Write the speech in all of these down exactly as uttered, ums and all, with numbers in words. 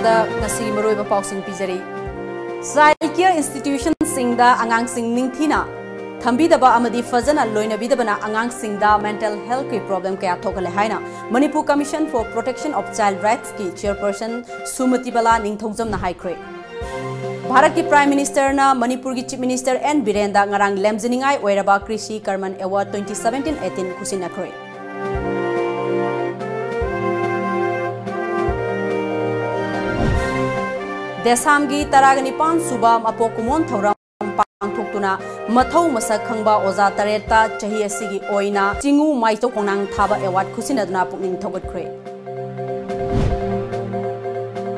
ꯃꯃꯥꯡꯗ ꯉꯁꯤꯒꯤ ꯃꯔꯨꯑꯣꯏꯕ ꯄꯥꯎꯁꯤꯡ ꯄꯤꯖꯔꯤ꯫ Child care institutionꯁꯤꯡꯗ ꯑꯉꯥꯡꯁꯤꯡ ꯅꯤꯡꯊꯤꯅ ꯊꯝꯕꯤꯗꯕ ꯑꯃꯗꯤ ꯐꯖꯅ ꯂꯣꯏꯅꯕꯤꯗꯕꯅ ꯑꯉꯥꯡꯁꯤꯡꯗ mental healthꯀꯤ problem ꯀꯌꯥ ꯊꯣꯛꯍꯜꯂꯦ ꯍꯥꯏꯅ Manipur Commission for Protection of Child Rightsꯀꯤ chairperson ꯁꯨꯃꯇꯤ ꯕꯂꯥ ꯅꯤꯡꯊꯧꯖꯝꯅ ꯍꯥꯏꯈ꯭ꯔꯦ꯫ ꯚꯥꯔꯠꯀꯤ Prime Ministerꯅ ꯃꯅꯤꯄꯨꯔꯒꯤ Chief Minister ꯑꯦꯟ ꯕꯤꯔꯦꯟꯗ ꯉꯔꯥꯡ ꯂꯦꯝꯖꯅꯤꯡꯉꯥꯏ ꯑꯣꯏꯔꯕ Krishi Karman Award twenty seventeen eighteen ꯈꯨꯠꯁꯤꯟꯅꯈ꯭ꯔꯦ꯫ ꯗꯦꯁꯥꯝꯒꯤ ꯇꯔꯥꯒ ꯅꯤꯄꯥꯟ ꯁꯨꯕ ꯃꯄꯣꯛ ꯀꯨꯝꯑꯣꯟ ꯊꯧꯔꯝ ꯄꯥꯡꯊꯣꯛꯇꯨꯅ ꯃꯊꯧ ꯃꯁꯛ ꯈꯪꯕ ꯑꯣꯖꯥ ꯇꯔꯦꯠꯇ ꯆꯍꯤ ꯑꯁꯤꯒꯤ ꯑꯣꯏꯅ ꯆꯤꯡꯉꯨ ꯃꯥꯏꯆꯧ ꯈꯣꯡꯅꯥꯡ ꯊꯥꯕ award ꯈꯨꯠꯁꯤꯟꯅꯗꯨꯅ ꯄꯨꯛꯅꯤꯡ ꯊꯧꯒꯠꯈ꯭ꯔꯦ꯫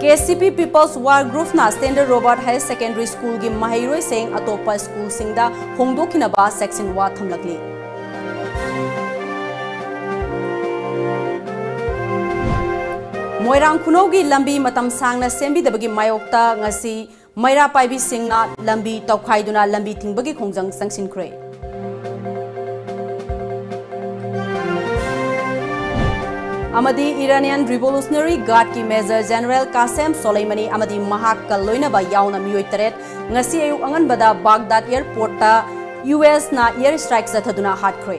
KCP People's War Groupꯅ Standard Robert Higher Secondary Schoolꯒꯤ ꯃꯍꯩꯔꯣꯏꯁꯤꯡ ꯑꯇꯣꯞꯄ schoolꯁꯤꯡꯗ ꯍꯣꯡꯗꯣꯛꯈꯤꯅꯕ ꯆꯦꯛꯁꯤꯟ ꯋꯥ ꯊꯝꯂꯛꯂꯤ꯫ ꯃꯣꯏꯔꯥꯡ ꯈꯨꯅꯧꯒꯤ ꯂꯝꯕꯤ ꯃꯇꯝ ꯁꯥꯡꯅ ꯁꯦꯝꯕꯤꯗꯕꯒꯤ ꯃꯥꯌꯣꯛꯇ ꯉꯁꯤ ꯃꯩꯔꯥ ꯄꯥꯏꯕꯤꯁꯤꯡꯅ ꯂꯝꯕꯤ ꯇꯧꯈꯥꯏꯗꯨꯅ ꯂꯝꯕꯤ ꯊꯤꯡꯕꯒꯤ ꯈꯣꯡꯖꯪ ꯆꯪꯁꯤꯟꯈ꯭ꯔꯦ꯫ ꯑꯃꯗꯤ Iranian Revolutionary Guardꯀꯤ Major General Qasem Soleimani ꯑꯃꯗꯤ ꯃꯍꯥꯛꯀ ꯂꯣꯏꯅꯕ ꯌꯥꯎꯅ ꯃꯤꯑꯣꯏ ꯇꯔꯦꯠ ꯉꯁꯤ ꯑꯌꯨꯛ ꯑꯉꯟꯕꯗ Baghdad Airportꯇ USꯅ air strike ꯆꯠꯊꯗꯨꯅ ꯍꯥꯠꯈ꯭ꯔꯦ꯫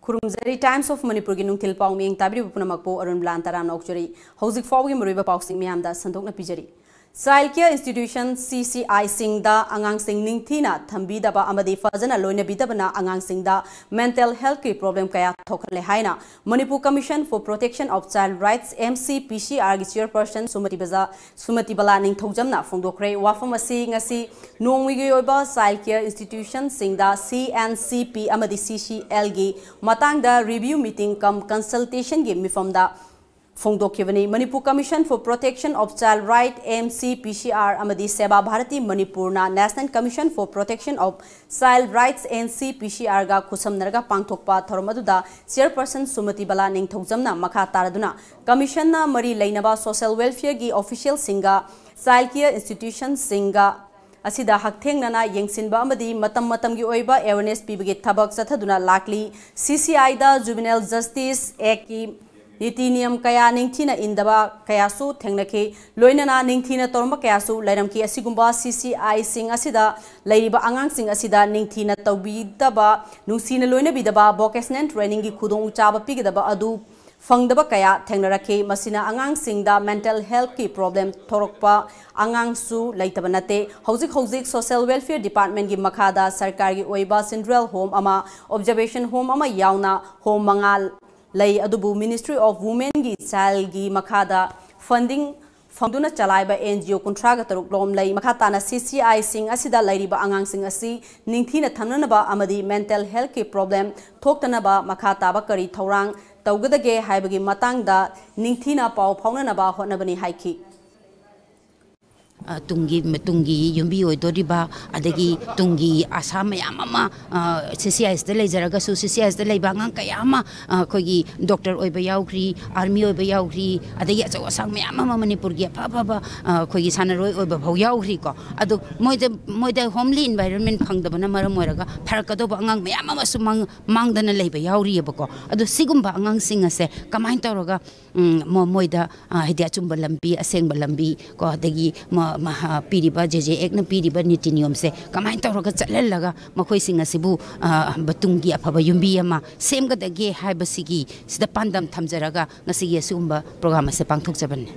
ꯈꯨꯔꯨꯝꯖꯔꯤ꯫ Times of Manipurꯒꯤ ꯅꯨꯡꯊꯤꯜ ꯄꯥꯎ ꯃꯤꯠꯌꯦꯡ ꯇꯥꯕꯤꯔꯤꯕ ꯄꯨꯝꯅꯃꯛꯄꯨ ꯑꯔꯨꯟ ꯕ꯭ꯂꯥꯟ ꯇꯔꯥꯝꯅ ꯑꯣꯛꯆꯔꯤ꯫ ꯍꯧꯖꯤꯛ ꯐꯥꯎꯕꯒꯤ ꯃꯔꯨꯑꯣꯏꯕ ꯄꯥꯎꯁꯤꯡ ꯃꯌꯥꯝꯗ ꯁꯟꯗꯣꯛꯅ ꯄꯤꯖꯔꯤ꯫ Child Care Institution, CCIꯁꯤꯡꯗ ꯑꯉꯥꯡꯁꯤꯡ ꯅꯤꯡꯊꯤꯅ ꯊꯝꯕꯤꯗꯕ ꯑꯃꯗꯤ ꯐꯖꯅ ꯂꯣꯏꯅꯕꯤꯗꯕꯅ ꯑꯉꯥꯡꯁꯤꯡꯗ mental healthꯀꯤ problem ꯀꯌꯥ ꯊꯣꯛꯍꯜꯂꯦ ꯍꯥꯏꯅ Manipur Commission for Protection of Child Rights, MCPCRꯒꯤ chairperson ꯁꯨꯃꯇꯤ ꯕꯖꯥ-, ꯁꯨꯃꯇꯤ ꯕꯂꯥ ꯅꯤꯡꯊꯧꯖꯝꯅ ꯐꯣꯡꯗꯣꯛꯈ꯭ꯔꯦ꯫ ꯋꯥꯐꯝ ꯑꯁꯤ ꯉꯁꯤ ꯅꯣꯡꯃꯒꯤ ꯑꯣꯏꯕ child care institutionꯁꯤꯡꯗ CNCP ꯑꯃꯗꯤ CCLꯒꯤ ꯃꯇꯥꯡꯗ review meeting cum consultationꯒꯤ ꯃꯤꯐꯝꯗ ꯐꯣꯡꯗꯣꯛꯈꯤꯕꯅꯤ꯫ Manipur Commission for Protection of Child Right, MCPCR, ꯑꯃꯗꯤ Seva Bharati Manipurꯅ National Commission for Protection of Child Rights, NCPCRꯒ ꯈꯨꯠꯁꯝꯅꯔꯒ ꯄꯥꯡꯊꯣꯛꯄ ꯊꯧꯔꯝ ꯑꯗꯨꯗ chairperson ꯁꯨꯃꯇꯤ ꯕꯂꯥ ꯅꯤꯡꯊꯧꯖꯝꯅ ꯃꯈꯥ ꯇꯥꯔꯗꯨꯅ commissionꯅ ꯃꯔꯤ ꯂꯩꯅꯕ social welfareꯒꯤ officialꯁꯤꯡꯒ, child care institutionꯁꯤꯡꯒ, ꯑꯁꯤꯗ ꯍꯛꯊꯦꯡꯅꯅ ꯌꯦꯡꯁꯤꯟꯕ ꯑꯃꯗꯤ ꯃꯇꯝ ꯃꯇꯝꯒꯤ ꯑꯣꯏꯕ awareness ꯄꯤꯕꯒꯤ ꯊꯕꯛ ꯆꯠꯊꯗꯨꯅ ꯂꯥꯛꯂꯤ꯫ C C I the Juvenile Justice Act ꯀꯤ ꯅꯤꯇꯤ ꯅꯤꯌꯝ ꯀꯌꯥ ꯅꯤꯡꯊꯤꯅ ꯏꯟꯗꯕ ꯀꯌꯥꯁꯨ ꯊꯦꯡꯅꯈꯤ꯫ ꯂꯣꯏꯅꯅ ꯅꯤꯡꯊꯤꯅ ꯇꯧꯔꯝꯕ ꯀꯌꯥꯁꯨ ꯂꯩꯔꯝꯈꯤ꯫ ꯑꯁꯤꯒꯨꯝꯕ C C I ꯁꯤꯡ ꯑꯁꯤꯗ ꯂꯩꯔꯤꯕ ꯑꯉꯥꯡꯁꯤꯡ ꯑꯁꯤꯗ ꯅꯤꯡꯊꯤꯅ ꯇꯧꯕꯤꯗꯕ, ꯅꯨꯡꯁꯤꯅ ꯂꯣꯏꯅꯕꯤꯗꯕ, vocational training ꯒꯤ ꯈꯨꯗꯣꯡꯆꯥꯕ ꯄꯤꯒꯗꯕ ꯑꯗꯨ ꯐꯪꯗꯕ ꯀꯌꯥ ꯊꯦꯡꯅꯔꯛꯈꯤ꯫ ꯃꯁꯤꯅ ꯑꯉꯥꯡꯁꯤꯡꯗ mental health ꯀꯤ problem ꯊꯣꯔꯛꯄ ꯑꯉꯥꯡꯁꯨ ꯂꯩꯇꯕ ꯅꯠꯇꯦ꯫ ꯍꯧꯖꯤꯛ ꯍꯧꯖꯤꯛ Social Welfare Department ꯀꯤ ꯃꯈꯥꯗ ꯁꯔꯀꯥꯔꯒꯤ ꯑꯣꯏꯕ central home ꯑꯃ, observation home ꯑꯃ ꯌꯥꯎꯅ home ꯃꯉꯥ ꯂꯩ, ꯑꯗꯨꯕꯨ Ministry of Women ꯒꯤ Child ꯒꯤ ꯃꯈꯥꯗ funding ꯐꯪꯗꯨꯅ ꯆꯂꯥꯏꯕ N G O ꯀꯨꯟꯊ꯭ꯔꯥꯒ ꯇꯔꯨꯛ ꯂꯣꯝ ꯂꯩ꯫ ꯃꯈꯥ ꯇꯥꯅ C C I ꯁꯤꯡ ꯑꯁꯤꯗ ꯂꯩꯔꯤꯕ ꯑꯉꯥꯡꯁꯤꯡ ꯑꯁꯤ ꯅꯤꯡꯊꯤꯅ ꯊꯝꯅꯅꯕ ꯑꯃꯗꯤ mental health ꯀꯤ problem ꯊꯣꯛꯇꯅꯕ ꯃꯈꯥ ꯇꯥꯕ ꯀꯔꯤ ꯊꯧꯔꯥꯡ ꯇꯧꯒꯗꯒꯦ ꯍꯥꯏꯕꯒꯤ ꯃꯇꯥꯡꯗ ꯅꯤꯡꯊꯤꯅ ꯄꯥꯎ ꯐꯥꯎꯅꯅꯕ ꯍꯣꯠꯅꯕꯅꯤ ꯍꯥꯏꯈꯤ꯫ ꯑ, ꯇꯨꯡꯒꯤ, ꯇꯨꯡꯒꯤ ꯌꯨꯝꯕꯤ ꯑꯣꯏꯗꯣꯔꯤꯕ, ꯑꯗꯒꯤ ꯇꯨꯡꯒꯤ ꯑꯁꯥ ꯃꯌꯥꯝ ꯑꯃ, ꯑ, C C I ꯁꯤꯗ ꯂꯩꯖꯔꯒꯁꯨ, C C I ꯁꯤꯗ ꯂꯩꯕ ꯑꯉꯥꯡ ꯀꯌꯥ ꯑꯃ, ꯑ, ꯑꯩꯈꯣꯏꯒꯤ doctor ꯑꯣꯏꯕ ꯌꯥꯎꯈ꯭ꯔꯤ, army ꯑꯣꯏꯕ ꯌꯥꯎꯈ꯭ꯔꯤ, ꯑꯗꯒꯤ ꯑꯆꯧ ꯑꯁꯥꯡ ꯃꯌꯥꯝ ꯑꯃ ꯃꯅꯤꯄꯨꯔꯒꯤ ꯑꯐ ꯑꯐꯕ, ꯑ, ꯑꯩꯈꯣꯏꯒꯤ ꯁꯥꯟꯅꯔꯣꯏ ꯑꯣꯏꯕ ꯐꯥꯎ ꯌꯥꯎꯈ꯭ꯔꯤꯀꯣ꯫ ꯑꯗꯣ ꯃꯣꯏꯗ, ꯃꯣꯏꯗ homely environment ꯐꯪꯗꯕꯅ ꯃꯔꯝ ꯑꯣꯏꯔꯒ ꯐꯔꯛꯀꯗꯧꯕ ꯑꯉꯥꯡ ꯃꯌꯥꯝ ꯑꯃꯁꯨ ꯃꯥꯡ-, ꯃꯥꯡꯗꯅ ꯂꯩꯕ ꯌꯥꯎꯔꯤꯑꯕꯀꯣ꯫ ꯑꯗꯣ ꯁꯤꯒꯨꯝꯕ ꯑꯉꯥꯡꯁꯤꯡ ꯑꯁꯦ ꯀꯃꯥꯏꯅ ꯇꯧꯔꯒ ꯎꯝ, ꯃꯣ-, ꯃꯣꯏꯗ, ꯑ, ꯍꯥꯏꯗꯤ ꯑꯆꯨꯝꯕ ꯂꯝꯕꯤ, ꯑꯁꯦꯡꯕ ꯂꯝꯕꯤ ꯀꯣ, ꯑꯗꯒꯤ ꯃ-, ꯃꯍ-, ꯄꯤꯔꯤꯕ J J Act ꯅ ꯄꯤꯔꯤꯕ ꯅꯤꯇꯤ ꯅꯤꯌꯣꯝꯁꯦ ꯀꯃꯥꯏꯅ ꯇꯧꯔꯒ ꯆꯠꯍꯜꯂꯒ ꯃꯈꯣꯏꯁꯤꯡ ꯑꯁꯤꯕꯨ, ꯑ, ꯕ-, ꯇꯨꯡꯒꯤ ꯑꯐꯕ ꯌꯨꯝꯕꯤ ꯑꯃ ꯁꯦꯝꯒꯗꯒꯦ ꯍꯥꯏꯕꯁꯤꯒꯤ ꯁꯤꯗ ꯄꯥꯟꯗꯝ ꯊꯝꯖꯔꯒ ꯉꯁꯤꯒꯤ ꯑꯁꯤꯒꯨꯝꯕ program ꯑꯁꯦ ꯄꯥꯡꯊꯣꯛꯆꯕꯅꯤ꯫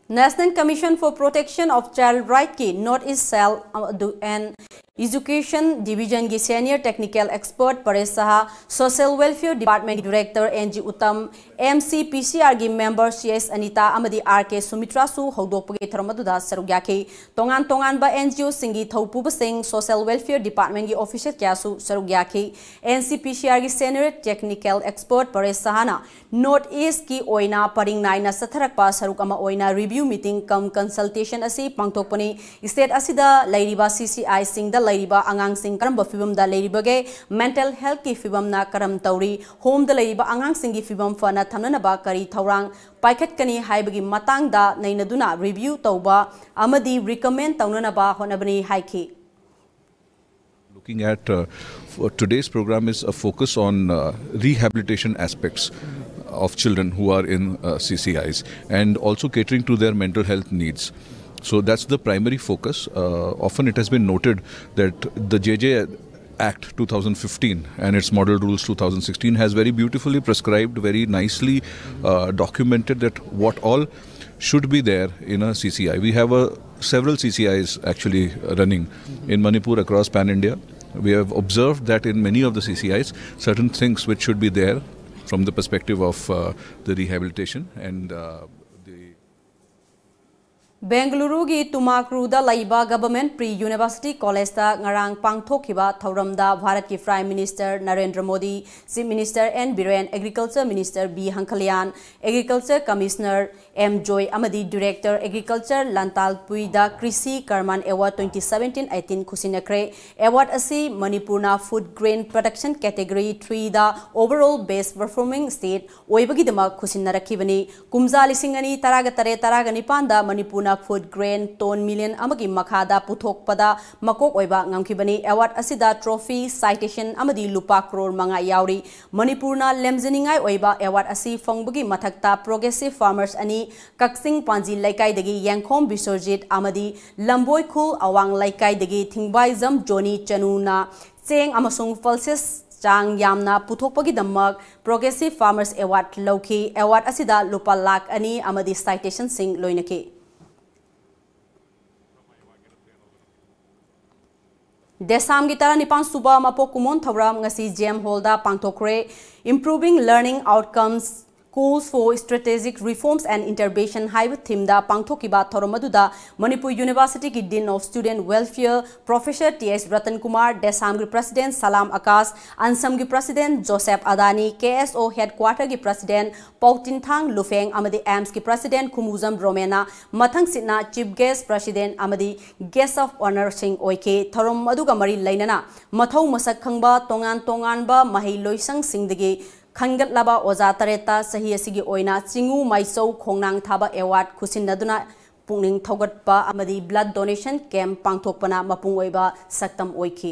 National Commission for Protection of Child Right ꯀꯤ North East Cell ꯑꯗꯨ and Education Division ꯒꯤ Senior Technical Expert ꯄꯔꯦꯁ ꯁꯍꯥ, Social Welfare Department ꯒꯤ Director N G Uttam, M C P C R ꯒꯤ Member C S ꯑꯅꯤꯇꯥ ꯑꯃꯗꯤ R K ꯁꯨꯃꯤꯇ꯭ꯔꯥꯁꯨ ꯍꯧꯗꯣꯛꯄꯒꯤ ꯊꯧꯔꯝ ꯑꯗꯨꯗ ꯁꯔꯨꯛ ꯌꯥꯈꯤ꯫ ꯇꯣꯉꯥꯟ ꯇꯣꯉꯥꯟꯕ N G O ꯁꯤꯡꯒꯤ ꯊꯧꯄꯨꯕꯁꯤꯡ, Social Welfare Department ꯒꯤ official ꯀꯌꯥꯁꯨ ꯁꯔꯨꯛ ꯌꯥꯈꯤ꯫ N C P C R ꯒꯤ Senior Technical Expert ꯄꯔꯦꯁ ꯁꯍꯥꯅ North East ꯀꯤ ꯑꯣꯏꯅ ꯄꯔꯤꯡ ꯅꯥꯏꯅ ꯆꯠꯊꯔꯛꯄ ꯁꯔꯨꯛ ꯑꯃ ꯑꯣꯏꯅ review meeting cum consultation ꯑꯁꯤ ꯄꯥꯡꯊꯣꯛꯄꯅꯤ꯫ State ꯑꯁꯤꯗ ꯂꯩꯔꯤꯕ C C I ꯁꯤꯡꯗ ꯂꯩꯔꯤꯕ ꯑꯉꯥꯡꯁꯤꯡ ꯀꯔꯝꯕ ꯐꯤꯕꯝꯗ ꯂꯩꯔꯤꯕꯒꯦ, mental healthꯀꯤ ꯐꯤꯕꯝꯅ ꯀꯔꯝ ꯇꯧꯔꯤ, homeꯗ ꯂꯩꯔꯤꯕ ꯑꯉꯥꯡꯁꯤꯡꯒꯤ ꯐꯤꯕꯝ ꯐꯅ ꯊꯝꯅꯅꯕ ꯀꯔꯤ ꯊꯧꯔꯥꯡ ꯄꯥꯏꯈꯠꯀꯅꯤ ꯍꯥꯏꯕꯒꯤ ꯃꯇꯥꯡꯗ ꯅꯩꯅꯗꯨꯅ review ꯇꯧꯕ ꯑꯃꯗꯤ recommend ꯇꯧꯅꯅꯕ ꯍꯣꯠꯅꯕꯅꯤ ꯍꯥꯏꯈꯤ꯫ Looking at uh, for today's program is a focus on uh, rehabilitation aspects of children who are in uh, C C Is and also catering to their mental health needs. So that's the primary focus. Uh, often it has been noted that the J J Act two thousand fifteen and its model rules two thousand sixteen has very beautifully prescribed, very nicely uh, documented that what all should be there in a C C I. We have a, several C C Is actually running in Manipur across pan India. We have observed that in many of the C C Is, certain things which should be there from the perspective of uh, the rehabilitation and uh, the ꯕꯦꯡꯒꯂꯨꯔꯨꯒꯤ ꯇꯨꯃꯥꯀ꯭ꯔꯨꯗ ꯂꯩꯕ Government Pre University Collegeꯇ ꯉꯔꯥꯡ ꯄꯥꯡꯊꯣꯛꯈꯤꯕ ꯊꯧꯔꯝꯗ ꯚꯥꯔꯠꯀꯤ Prime Minister Narendra Modi, Chief Minister N Biren, Agriculture Minister V Hangkhalian, Agriculture Commissioner M Joy ꯑꯃꯗꯤ Director Agriculture ꯂꯟꯇꯥꯜ ꯄꯨꯏꯗ Krishi Karman Award twenty seventeen eighteen ꯈꯨꯁꯤꯟꯅꯈ꯭ꯔꯦ꯫ Award ꯑꯁꯤ ꯃꯅꯤꯄꯨꯔꯅ Food Grain Production Category threeꯗ Overall Best Performing State ꯑꯣꯏꯕꯒꯤꯗꯃꯛ ꯈꯨꯁꯤꯟꯅꯔꯛꯈꯤꯕꯅꯤ꯫ ꯀꯨꯝꯖꯥ ꯂꯤꯁꯤꯡ ꯑꯅꯤ ꯇꯔꯥꯒ ꯇꯔꯦꯠ ꯇꯔꯥꯒ ꯅꯤꯄꯥꯟꯗ ꯃꯅꯤꯄꯨꯔꯅ food grain ton million ꯑꯃꯒꯤ ꯃꯈꯥꯗ ꯄꯨꯊꯣꯛꯄꯗ ꯃꯀꯣꯛ ꯑꯣꯏꯕ ꯉꯝꯈꯤꯕꯅꯤ꯫ Award ꯑꯁꯤꯗ trophy, citation ꯑꯃꯗꯤ ꯂꯨꯄꯥ ꯀ꯭ꯔꯣꯔ ꯃꯉꯥ ꯌꯥꯎꯔꯤ꯫ ꯃꯅꯤꯄꯨꯔꯅ ꯂꯦꯝꯖꯅꯤꯡꯉꯥꯏ ꯑꯣꯏꯕ award ꯑꯁꯤ ꯐꯪꯕꯒꯤ ꯃꯊꯛꯇ progressive farmers ꯑꯅꯤ, ꯀꯛꯆꯤꯡ ꯄꯥꯟꯖꯤ ꯂꯩꯀꯥꯏꯗꯒꯤ ꯌꯦꯡꯈꯣꯝ ꯕꯤꯁ꯭ꯋꯖꯤꯠ ꯑꯃꯗꯤ ꯂꯝꯕꯣꯏꯈꯨꯜ ꯑꯋꯥꯡ ꯂꯩꯀꯥꯏꯗꯒꯤ ꯊꯤꯡꯕꯥꯏꯖꯝ ꯖꯣꯅꯤ ꯆꯅꯨꯅ ꯆꯦꯡ ꯑꯃꯁꯨꯡ pulses ꯆꯥꯡ ꯌꯥꯝꯅ ꯄꯨꯊꯣꯛꯄꯒꯤꯗꯃꯛ Progressive Farmers Award ꯂꯧꯈꯤ꯫ Award ꯑꯁꯤꯗ ꯂꯨꯄꯥ ꯂꯥꯈ ꯑꯅꯤ ꯑꯃꯗꯤ citationꯁꯤꯡ ꯂꯣꯏꯅꯈꯤ꯫ ꯗꯦꯁꯥꯝꯒꯤ ꯇꯔꯥꯅꯤꯄꯥꯟ ꯁꯨꯕ ꯃꯄꯣꯛ ꯀꯨꯝꯑꯣꯟ ꯊꯧꯔꯝ ꯉꯁꯤ ꯖꯦꯝ ꯍꯣꯜꯗ ꯄꯥꯡꯊꯣꯛꯈ꯭ꯔꯦ꯫ Improving Learning Outcomes Calls for Strategic Reforms and Intervention ꯍꯥꯏꯕ ꯊꯤꯝꯗ ꯄꯥꯡꯊꯣꯛꯈꯤꯕ ꯊꯧꯔꯝ ꯑꯗꯨꯗ ꯃꯅꯤꯄꯨꯔ ꯌꯨꯅꯤꯚꯔꯁꯤꯇꯤꯒꯤ Dean of Student Welfare Professor T H Ratan Kumar, ꯗꯦꯁꯥꯝꯒꯤ President Salam Akash, ꯑꯟꯁꯝꯒꯤ President Joseph Adani, K S O Headquarterꯒꯤ President ꯄꯥꯎꯇꯤꯟꯊꯥꯡ ꯂꯨꯐꯦꯡ ꯑꯃꯗꯤ ꯑꯦꯝꯁꯀꯤ President ꯈꯨꯃꯨꯖꯝ ꯔꯣꯃꯦꯟꯅ ꯃꯊꯪꯁꯤꯠꯅ Chief Guest, President ꯑꯃꯗꯤ Guest of Honourꯁꯤꯡ ꯑꯣꯏꯈꯤ꯫ ꯊꯧꯔꯝ ꯑꯗꯨꯒ ꯃꯔꯤ ꯂꯩꯅꯅ ꯃꯊꯧ ꯃꯁꯛ ꯈꯪꯕ ꯇꯣꯉꯥꯟ ꯇꯣꯉꯥꯟꯕ ꯃꯍꯩ ꯂꯣꯏꯁꯪꯁꯤꯡꯗꯒꯤ ꯈꯟꯒꯠꯂꯕ ꯑꯣꯖꯥ ꯇꯔꯦꯠꯇ ꯆꯍꯤ ꯑꯁꯤꯒꯤ ꯑꯣꯏꯅ ꯆꯤꯡꯉꯨ ꯃꯥꯏꯆꯧ ꯈꯣꯡꯅꯥꯡ ꯊꯥꯕ award ꯈꯨꯠꯁꯤꯟꯅꯗꯨꯅ ꯄꯨꯛꯅꯤꯡ ꯊꯧꯒꯠꯄ ꯑꯃꯗꯤ blood donation camp ꯄꯥꯡꯊꯣꯛꯄꯅ ꯃꯄꯨꯡ ꯑꯣꯏꯕ ꯁꯛꯇꯝ ꯑꯣꯏꯈꯤ꯫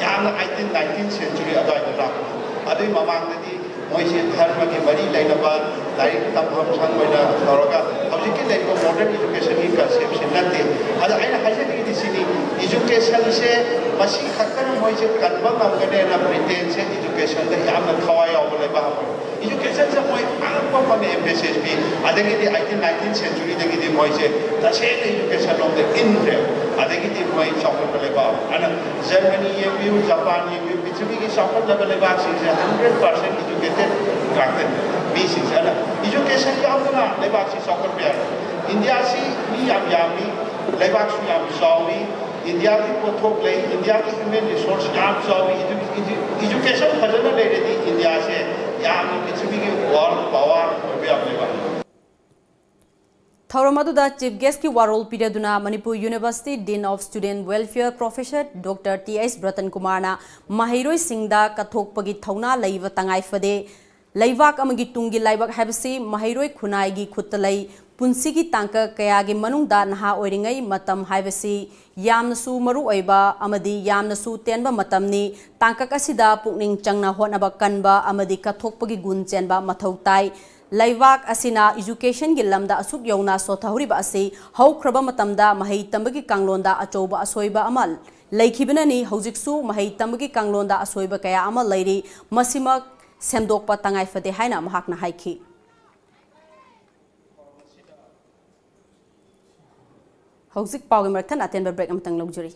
ꯌꯥꯝꯅ eighteen nineteenth century ꯑꯗꯨꯋꯥꯏꯗ ꯂꯥꯛꯄ꯫ ꯑꯗꯨꯒꯤ ꯃꯃꯥꯡꯗꯗꯤ ꯃꯣꯏꯁꯦ ꯙꯔꯃꯒꯤ ꯃꯔꯤ ꯂꯩꯅꯕ ꯂꯥꯏꯔꯤꯛ ꯇꯝꯐꯝ ꯁꯪ ꯑꯣꯏꯅ ꯇꯧꯔꯒ ꯍꯧꯖꯤꯛꯀꯤ ꯂꯩꯔꯤꯕ modern educationꯒꯤ conceptꯁꯤ ꯅꯠꯇꯦ꯫ ꯑꯗ ꯑꯩꯅ ꯍꯥꯏꯖꯅꯤꯡꯉꯤꯗꯤ ꯁꯤꯅꯤ, educationꯁꯦ ꯃꯁꯤ ꯈꯛꯇꯅ ꯃꯣꯏꯁꯦ ꯀꯟꯕ ꯉꯝꯒꯅꯦꯅ Britainꯁꯦ educationꯗ ꯌꯥꯝꯅ ꯊꯋꯥꯏ ꯌꯥꯎꯕ ꯂꯩꯕꯥꯛ ꯑꯃ ꯑꯣꯏ꯫ Educationꯁꯦ ꯃꯣꯏ ꯑꯉꯛꯄ ꯑꯃꯅ emphasis ꯄꯤ꯫ ꯑꯗꯒꯤꯗꯤ eighteen nineteenth centuryꯗꯒꯤꯗꯤ ꯃꯣꯏꯁꯦ ꯇꯁꯦꯡꯅ educationꯂꯣꯝꯗ ꯏꯟꯈ꯭ꯔꯦ꯫ ꯑꯗꯒꯤꯗꯤ ꯃꯣꯏ ꯆꯥꯎꯈꯠꯄ ꯂꯩꯕꯥꯛ ꯑꯃ꯫ ꯑꯗꯨꯅ Germany ꯌꯦꯡꯕꯤꯌꯨ, Japan ꯌꯦꯡꯕꯤꯌꯨ, ꯄ꯭ꯔꯤꯊꯤꯕꯤꯒꯤ ꯆꯥꯎꯈꯠꯂꯕ ꯂꯩꯕꯥꯛꯁꯤꯡꯁꯦ hundred percent educated ꯉꯥꯛꯇꯅꯤ꯫ ꯃꯤꯁꯤꯡꯁꯦ ꯑꯗꯨꯅ education ꯌꯥꯎꯗꯅ ꯂꯩꯕꯥꯛꯁꯤ ꯆꯥꯎꯈꯠꯄ ꯌꯥꯔꯣꯏ꯫ ꯏꯟꯗꯤꯌꯥꯁꯤ ꯃꯤ ꯌꯥꯝ ꯌꯥꯝꯃꯤ, ꯂꯩꯕꯥꯛꯁꯨ ꯌꯥꯝ ꯆꯥꯎꯏ, ꯏꯟꯗꯤꯌꯥꯒꯤ ꯄꯣꯠꯊꯣꯛ ꯂꯩ, ꯏꯟꯗꯤꯌꯥꯒꯤ human resource ꯌꯥꯝ ꯆꯥꯎꯏ꯫ Edu-, edu-, education ꯐꯖꯅ ꯂꯩꯔꯗꯤ ꯏꯟꯗꯤꯌꯥꯁꯦ ꯌꯥꯝꯅ ꯄ꯭ꯔꯤꯊꯤꯕꯤꯒꯤ world power ꯑꯣꯏꯕ ꯌꯥꯕ ꯂꯩꯕꯥꯛꯅꯤ꯫ ꯊꯧꯔꯝ ꯑꯗꯨꯗ Chief Guestꯀꯤ ꯋꯥꯔꯣꯜ ꯄꯤꯔꯗꯨꯅ Manipur University Dean of Student Welfare Professor Doctor T H Ratan Kumarꯅ ꯃꯍꯩꯔꯣꯏꯁꯤꯡꯗ ꯀꯠꯊꯣꯛꯄꯒꯤ ꯊꯧꯅꯥ ꯂꯩꯕ ꯇꯉꯥꯏ ꯐꯗꯦ꯫ ꯂꯩꯕꯥꯛ ꯑꯃꯒꯤ ꯇꯨꯡꯒꯤ ꯂꯥꯏꯕꯛ ꯍꯥꯏꯕꯁꯤ ꯃꯍꯩꯔꯣꯏ ꯈꯨꯟꯅꯥꯏꯒꯤ ꯈꯨꯠꯇ ꯂꯩ꯫ ꯄꯨꯟꯁꯤꯒꯤ ꯇꯥꯡꯀꯛ ꯀꯌꯥꯒꯤ ꯃꯅꯨꯡꯗ ꯅꯍꯥ ꯑꯣꯏꯔꯤꯉꯩ ꯃꯇꯝ ꯍꯥꯏꯕꯁꯤ ꯌꯥꯝꯅꯁꯨ ꯃꯔꯨ ꯑꯣꯏꯕ ꯑꯃꯗꯤ ꯌꯥꯝꯅꯁꯨ ꯇꯦꯟꯕ ꯃꯇꯝꯅꯤ꯫ ꯇꯥꯡꯀꯛ ꯑꯁꯤꯗ ꯄꯨꯛꯅꯤꯡ ꯆꯪꯅ ꯍꯣꯠꯅꯕ ꯀꯟꯕ ꯑꯃꯗꯤ ꯀꯠꯊꯣꯛꯄꯒꯤ ꯒꯨꯟ ꯆꯦꯟꯕ ꯃꯊꯧ ꯇꯥꯏ꯫ ꯂꯩꯕꯥꯛ ꯑꯁꯤꯅ educationꯒꯤ ꯂꯝꯗ ꯑꯁꯨꯛ ꯌꯧꯅ ꯁꯣꯊꯍꯧꯔꯤꯕ ꯑꯁꯤ ꯍꯧꯈ꯭ꯔꯕ ꯃꯇꯝꯗ ꯃꯍꯩ ꯇꯝꯕꯒꯤ ꯀꯥꯡꯂꯣꯟꯗ ꯑꯆꯧꯕ ꯑꯁꯣꯏꯕ ꯑꯃ ꯂꯩꯈꯤꯕꯅꯅꯤ꯫ ꯍꯧꯖꯤꯛꯁꯨ ꯃꯍꯩ ꯇꯝꯕꯒꯤ ꯀꯥꯡꯂꯣꯟꯗ ꯑꯁꯣꯏꯕ ꯀꯌꯥ ꯑꯃ ꯂꯩꯔꯤ꯫ ꯃꯁꯤꯃꯛ ꯁꯦꯝꯗꯣꯛꯄ ꯇꯉꯥꯏ ꯐꯗꯦ ꯍꯥꯏꯅ ꯃꯍꯥꯛꯅ ꯍꯥꯏꯈꯤ꯫ ꯍꯧꯖꯤꯛ ꯄꯥꯎꯒꯤ ꯃꯔꯛꯊꯠꯅ ꯑꯇꯦꯟꯕ break ꯑꯃꯇꯪ ꯂꯧꯖꯔꯤ꯫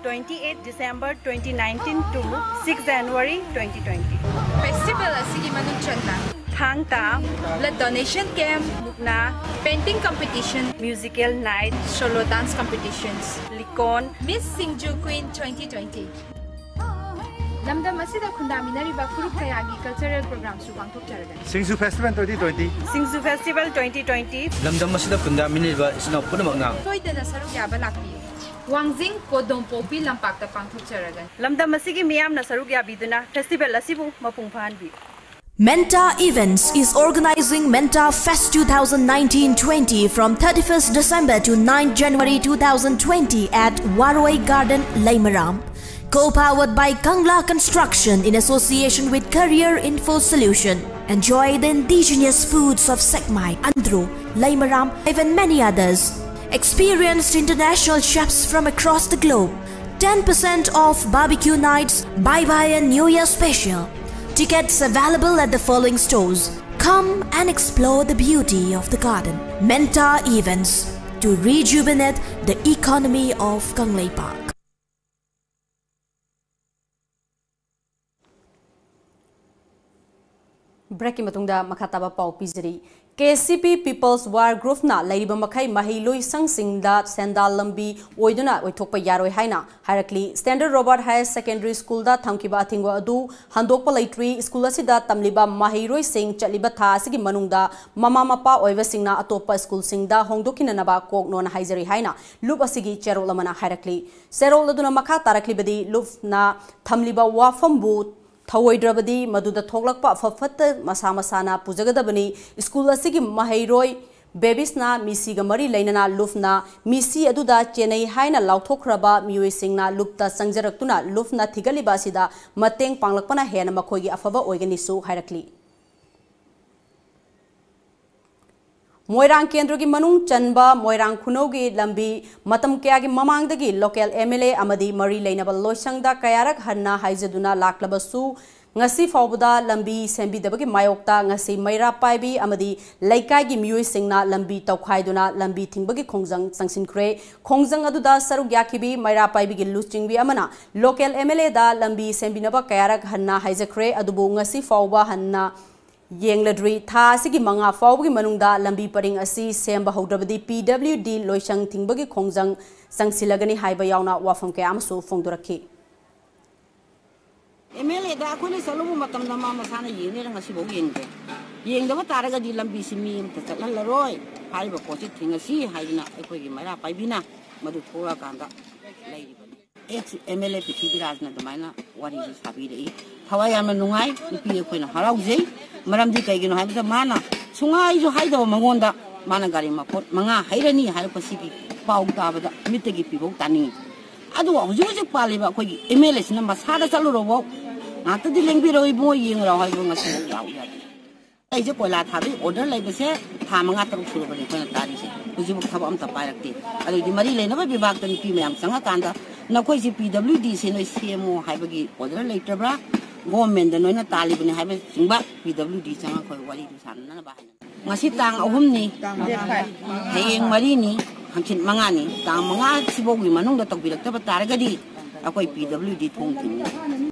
twenty-eight December twenty nineteen to six January twenty twenty. Festival ꯑꯁꯤꯒꯤ ꯃꯅꯨꯡ ꯆꯟꯅ ꯊꯥꯡ ꯇꯥ, blood donation camp, ꯃꯨꯛꯅꯥ, painting competition, musical night, solo dance competitions, ꯂꯤꯀꯣꯟ, Miss Singju Queen twenty twenty꯫ ꯂꯝꯗꯝ ꯑꯁꯤꯗ ꯈꯨꯟꯗꯥꯃꯤꯟꯅꯔꯤꯕ ꯐꯨꯔꯨꯞ ꯀꯌꯥꯒꯤ cultural programꯁꯨ ꯄꯥꯡꯊꯣꯛꯆꯔꯒꯅꯤ꯫ Singju Festival twenty twenty꯫ Singju Festival twenty twenty꯫ ꯂꯝꯗꯝ ꯑꯁꯤꯗ ꯈꯨꯟꯗꯥꯃꯤꯟꯅꯔꯤꯕ ꯏꯆꯤꯟ ꯏꯅꯥꯎ ꯄꯨꯝꯅꯃꯛꯅ ꯁꯣꯏꯗꯅ ꯁꯔꯨꯛ ꯌꯥꯕ ꯂꯥꯛꯄꯤꯌꯨ꯫ ꯋꯥꯡꯖꯤꯡ ꯀꯣꯗꯣꯝꯄꯣꯛꯄꯤ ꯂꯝꯄꯥꯛꯇ ꯄꯥꯡꯊꯣꯛꯆꯔꯒꯅꯤ꯫ ꯂꯝꯗꯝ ꯑꯁꯤꯒꯤ ꯃꯤꯌꯥꯝꯅ ꯁꯔꯨꯛ ꯌꯥꯕꯤꯗꯨꯅ festival ꯑꯁꯤꯕꯨ ꯃꯄꯨꯡ ꯐꯥꯍꯟꯕꯤꯌꯨ꯫ Menta Events is organizing Menta Fest two thousand nineteen twenty from thirty-first December to ninth January two thousand twenty at Waroi Garden, Leimaram. Co-powered by Kangla Construction in association with Career Info Solution. Enjoy the indigenous foods of Sekmai, Andro, Leimaram, and many others. Experienced international chefs from across the globe. Ten percent off barbecue nights, bye bye and New Year special. Tickets available at the following stores. Come and explore the beauty of the garden. Menta Events to rejuvenate the economy of Kangleipak. Breakꯀꯤ ꯃꯇꯨꯡꯗ ꯃꯈꯥ ꯇꯥꯕ ꯄꯥꯎ ꯄꯤꯖꯔꯤ꯫ KCP People's War Groupꯅ ꯂꯩꯔꯤꯕ ꯃꯈꯩ ꯃꯍꯩꯂꯣꯏꯁꯪꯁꯤꯡꯗ ꯁꯦꯟꯗꯥꯜ ꯂꯝꯕꯤ ꯑꯣꯏꯗꯨꯅ ꯑꯣꯏꯊꯣꯛꯄ ꯌꯥꯔꯣꯏ ꯍꯥꯏꯅ ꯍꯥꯏꯔꯛꯂꯤ꯫ Standard Robert Higher Secondary Schoolꯗ ꯊꯝꯈꯤꯕ ꯑꯊꯤꯡꯕ ꯑꯗꯨ ꯍꯟꯗꯣꯛꯄ ꯂꯩꯇ꯭ꯔꯤ꯫ School ꯑꯁꯤꯗ ꯇꯝꯂꯤꯕ ꯃꯍꯩꯔꯣꯏꯁꯤꯡ ꯆꯠꯂꯤꯕ ꯊꯥ ꯑꯁꯤꯒꯤ ꯃꯅꯨꯡꯗ ꯃꯃꯥ ꯃꯄꯥ ꯑꯣꯏꯕꯁꯤꯡꯅ ꯑꯇꯣꯞꯄ schoolꯁꯤꯡꯗ ꯍꯣꯡꯗꯣꯛꯈꯤꯅꯅꯕ ꯀꯣꯛꯅꯣꯅ ꯍꯥꯏꯖꯔꯤ ꯍꯥꯏꯅ ꯂꯨꯞ ꯑꯁꯤꯒꯤ ꯆꯦꯔꯣꯜ ꯑꯃꯅ ꯍꯥꯏꯔꯛꯂꯤ꯫ ꯆꯦꯔꯣꯜ ꯑꯗꯨꯅ ꯃꯈꯥ ꯇꯥꯔꯛꯂꯤꯕꯗꯤ, ꯂꯨꯞꯅ ꯊꯝꯂꯤꯕ ꯋꯥꯐꯝꯕꯨ ꯊꯧꯑꯣꯏꯗ꯭ꯔꯕꯗꯤ ꯃꯗꯨꯗ ꯊꯣꯛꯂꯛꯄ ꯑꯐ ꯐꯠꯇ ꯃꯁꯥ ꯃꯁꯥꯅ ꯄꯨꯖꯒꯗꯕꯅꯤ꯫ School ꯑꯁꯤꯒꯤ ꯃꯍꯩꯔꯣꯏ ꯕꯦꯕꯤꯁꯅ ꯃꯤꯁꯤꯒ ꯃꯔꯤ ꯂꯩꯅꯅ ꯂꯨꯞꯅ ꯃꯤꯁꯤ ꯑꯗꯨꯗ ꯆꯦꯟꯅꯩ ꯍꯥꯏꯅ ꯂꯥꯎꯊꯣꯛꯈ꯭ꯔꯕ ꯃꯤꯑꯣꯏꯁꯤꯡꯅ ꯂꯨꯞꯇ ꯆꯪꯖꯔꯛꯇꯨꯅ ꯂꯨꯞꯅ ꯊꯤꯒꯠꯂꯤꯕ ꯑꯁꯤꯗ ꯃꯇꯦꯡ ꯄꯥꯡꯂꯛꯄꯅ ꯍꯦꯟꯅ ꯃꯈꯣꯏꯒꯤ ꯑꯐꯕ ꯑꯣꯏꯒꯅꯤꯁꯨ ꯍꯥꯏꯔꯛꯂꯤ꯫ ꯃꯣꯏꯔꯥꯡ ꯀꯦꯟꯗ꯭ꯔꯒꯤ ꯃꯅꯨꯡ ꯆꯟꯕ ꯃꯣꯏꯔꯥꯡ ꯈꯨꯅꯧꯒꯤ ꯂꯝꯕꯤ ꯃꯇꯝ ꯀꯌꯥꯒꯤ ꯃꯃꯥꯡꯗꯒꯤ local MLA ꯑꯃꯗꯤ ꯃꯔꯤ ꯂꯩꯅꯕ ꯂꯣꯏꯁꯪꯗ ꯀꯌꯥꯔꯛ ꯍꯟꯅ ꯍꯥꯏꯖꯗꯨꯅ ꯂꯥꯛꯂꯕꯁꯨ, ꯉꯁꯤ ꯐꯥꯎꯕꯗ ꯂꯝꯕꯤ ꯁꯦꯝꯕꯤꯗꯕꯒꯤ ꯃꯥꯌꯣꯛꯇ ꯉꯁꯤ ꯃꯩꯔꯥ ꯄꯥꯏꯕꯤ ꯑꯃꯗꯤ ꯂꯩꯀꯥꯏꯒꯤ ꯃꯤꯑꯣꯏꯁꯤꯡꯅ ꯂꯝꯕꯤ ꯇꯧꯈꯥꯏꯗꯨꯅ ꯂꯝꯕꯤ ꯊꯤꯡꯕꯒꯤ ꯈꯣꯡꯖꯪ ꯆꯪꯁꯤꯟꯈ꯭ꯔꯦ꯫ ꯈꯣꯡꯖꯪ ꯑꯗꯨꯗ ꯁꯔꯨꯛ ꯌꯥꯈꯤꯕꯤ ꯃꯩꯔꯥ ꯄꯥꯏꯕꯤꯒꯤ ꯂꯨꯆꯤꯡꯕꯤ ꯑꯃꯅ local M L A ꯗ ꯂꯝꯕꯤ ꯁꯦꯝꯕꯤꯅꯕ ꯀꯌꯥꯔꯛ ꯍꯟꯅ ꯍꯥꯏꯖꯈ꯭ꯔꯦ, ꯑꯗꯨꯕꯨ ꯉꯁꯤ ꯐꯥꯎꯕ ꯍꯟꯅ ꯌꯦꯡꯂꯗ꯭ꯔꯤ꯫ ꯊꯥ ꯑꯁꯤꯒꯤ ꯃꯉꯥ ꯐꯥꯎꯕꯒꯤ ꯃꯅꯨꯡꯗ ꯂꯝꯕꯤ ꯄꯔꯤꯡ ꯑꯁꯤ ꯁꯦꯝꯕ ꯍꯧꯗ꯭ꯔꯕꯗꯤ P W D ꯂꯣꯏꯁꯪ ꯊꯤꯡꯕꯒꯤ ꯈꯣꯡꯖꯪ ꯆꯪꯁꯤꯜꯂꯒꯅꯤ ꯍꯥꯏꯕ ꯌꯥꯎꯅ ꯋꯥꯐꯝ ꯀꯌꯥ ꯑꯃꯁꯨ ꯐꯣꯡꯗꯣꯔꯛꯈꯤ꯫ M L A ꯗ ꯑꯩꯈꯣꯏꯅ ꯆꯠꯂꯨꯕ ꯃꯇꯝꯗ ꯃꯥ ꯃꯁꯥꯅ ꯌꯦꯡꯅꯤꯅ ꯉꯁꯤꯐꯥꯎ ꯌꯦꯡꯗꯦ꯫ ꯌꯦꯡꯗꯕ ꯇꯥꯔꯒꯗꯤ ꯂꯝꯕꯤꯁꯤ ꯃꯤ ꯑꯃꯇ ꯆꯠꯍꯜꯂꯔꯣꯏ, ꯍꯥꯏꯔꯤꯕ ꯄꯣꯠꯁꯤ ꯊꯤꯡꯉꯁꯤ ꯍꯥꯏꯗꯅ ꯑꯩꯈꯣꯏꯒꯤ ꯃꯩꯔꯥ ꯄꯥꯏꯕꯤꯅ ꯃꯗꯨ ꯊꯣꯛꯂꯛꯑꯀꯥꯟꯗ ꯂꯩꯔꯤꯕꯅꯤ꯫ ꯑꯦꯛꯁ M L A ꯄ꯭ꯔꯤꯊꯤꯕꯤꯔꯥꯖꯅ ꯑꯗꯨꯃꯥꯏꯅ ꯋꯥꯔꯤꯁꯤ ꯁꯥꯕꯤꯔꯛꯏ꯫ ꯊꯋꯥꯏ ꯌꯥꯝꯅ ꯅꯨꯡꯉꯥꯏ, ꯅꯨꯄꯤ ꯑꯩꯈꯣꯏꯅ ꯍꯔꯥꯎꯖꯩ꯫ ꯃꯔꯝꯗꯤ ꯀꯩꯒꯤꯅꯣ ꯍꯥꯏꯕꯗ ꯃꯥꯅ ꯁꯨꯡꯍꯥꯏꯁꯨ ꯍꯥꯏꯗꯕ ꯃꯉꯣꯟꯗ ꯃꯥꯅ ꯒꯥꯔꯤ ꯃꯄꯣꯠ ꯃꯉꯥ ꯍꯩꯔꯅꯤ ꯍꯥꯏꯔꯛꯄꯁꯤꯒꯤ ꯄꯥꯎ ꯇꯥꯕꯗ ꯃꯤꯠꯇꯒꯤ ꯄꯤꯐꯧ ꯇꯥꯅꯤꯡꯉꯤ꯫ ꯑꯗꯨꯒ ꯍꯧꯖꯤꯛ ꯍꯧꯖꯤꯛ ꯄꯥꯜꯂꯤꯕ ꯑꯩꯈꯣꯏꯒꯤ M L A ꯁꯤꯅ ꯃꯁꯥꯗ ꯆꯠꯂꯨꯔꯐꯥꯎ ꯉꯥꯛꯇꯗꯤ ꯂꯦꯡꯕꯤꯔꯛꯑꯣ ꯏꯕꯨꯡꯉꯣ, ꯌꯦꯡꯉꯨꯔꯣ ꯍꯥꯏꯕ ꯉꯁꯤ ꯌꯥꯎ ꯌꯥꯗꯦ꯫ ꯑꯩꯁꯦ ꯀꯣꯏꯂꯥ ꯊꯥꯕꯒꯤ order ꯂꯩꯕꯁꯦ ꯊꯥ ꯃꯉꯥ ꯇꯔꯨꯛ ꯁꯨꯔꯕꯅꯤ ꯑꯩꯈꯣꯏꯅ ꯇꯥꯔꯤꯁꯦ꯫ ꯍꯧꯖꯤꯛꯐꯥꯎ ꯊꯕꯛ ꯑꯝꯇ ꯄꯥꯏꯔꯛꯇꯦ꯫ ꯑꯗꯨꯗꯤ ꯃꯔꯤ ꯂꯩꯅꯕ ꯕꯤꯚꯥꯒꯇ ꯅꯨꯄꯤ ꯃꯌꯥꯝ ꯆꯪꯉꯀꯥꯟꯗ ꯅꯈꯣꯏꯁꯤ P W D ꯁꯦ ꯅꯣꯏ ꯁꯦꯝꯃꯣ ꯍꯥꯏꯕꯒꯤ order ꯂꯩꯇ꯭ꯔꯕ꯭ꯔꯥ? Government ꯅ ꯅꯣꯏꯅ ꯇꯥꯜꯂꯤꯕꯅꯤ ꯍꯥꯏꯕꯅꯆꯤꯡꯕ P W D ꯆꯪꯉꯒ ꯑꯩꯈꯣꯏ ꯋꯥꯔꯤꯗꯨ ꯁꯥꯟꯅꯅꯕ ꯍꯥꯏꯅ꯫ ꯉꯁꯤ ꯇꯥꯡ ꯑꯍꯨꯝꯅꯤ, ꯍꯌꯦꯡ ꯃꯔꯤꯅꯤ, ꯍꯪꯆꯤꯠ ꯃꯉꯥꯅꯤ, ꯇꯥꯡ ꯃꯉꯥ ꯁꯤꯐꯥꯎꯒꯤ ꯃꯅꯨꯡꯗ ꯇꯧꯕꯤꯔꯛꯇꯕ ꯇꯥꯔꯒꯗꯤ ꯑꯩꯈꯣꯏ P W D ꯊꯣꯡ ꯊꯤꯡꯒꯅꯤ꯫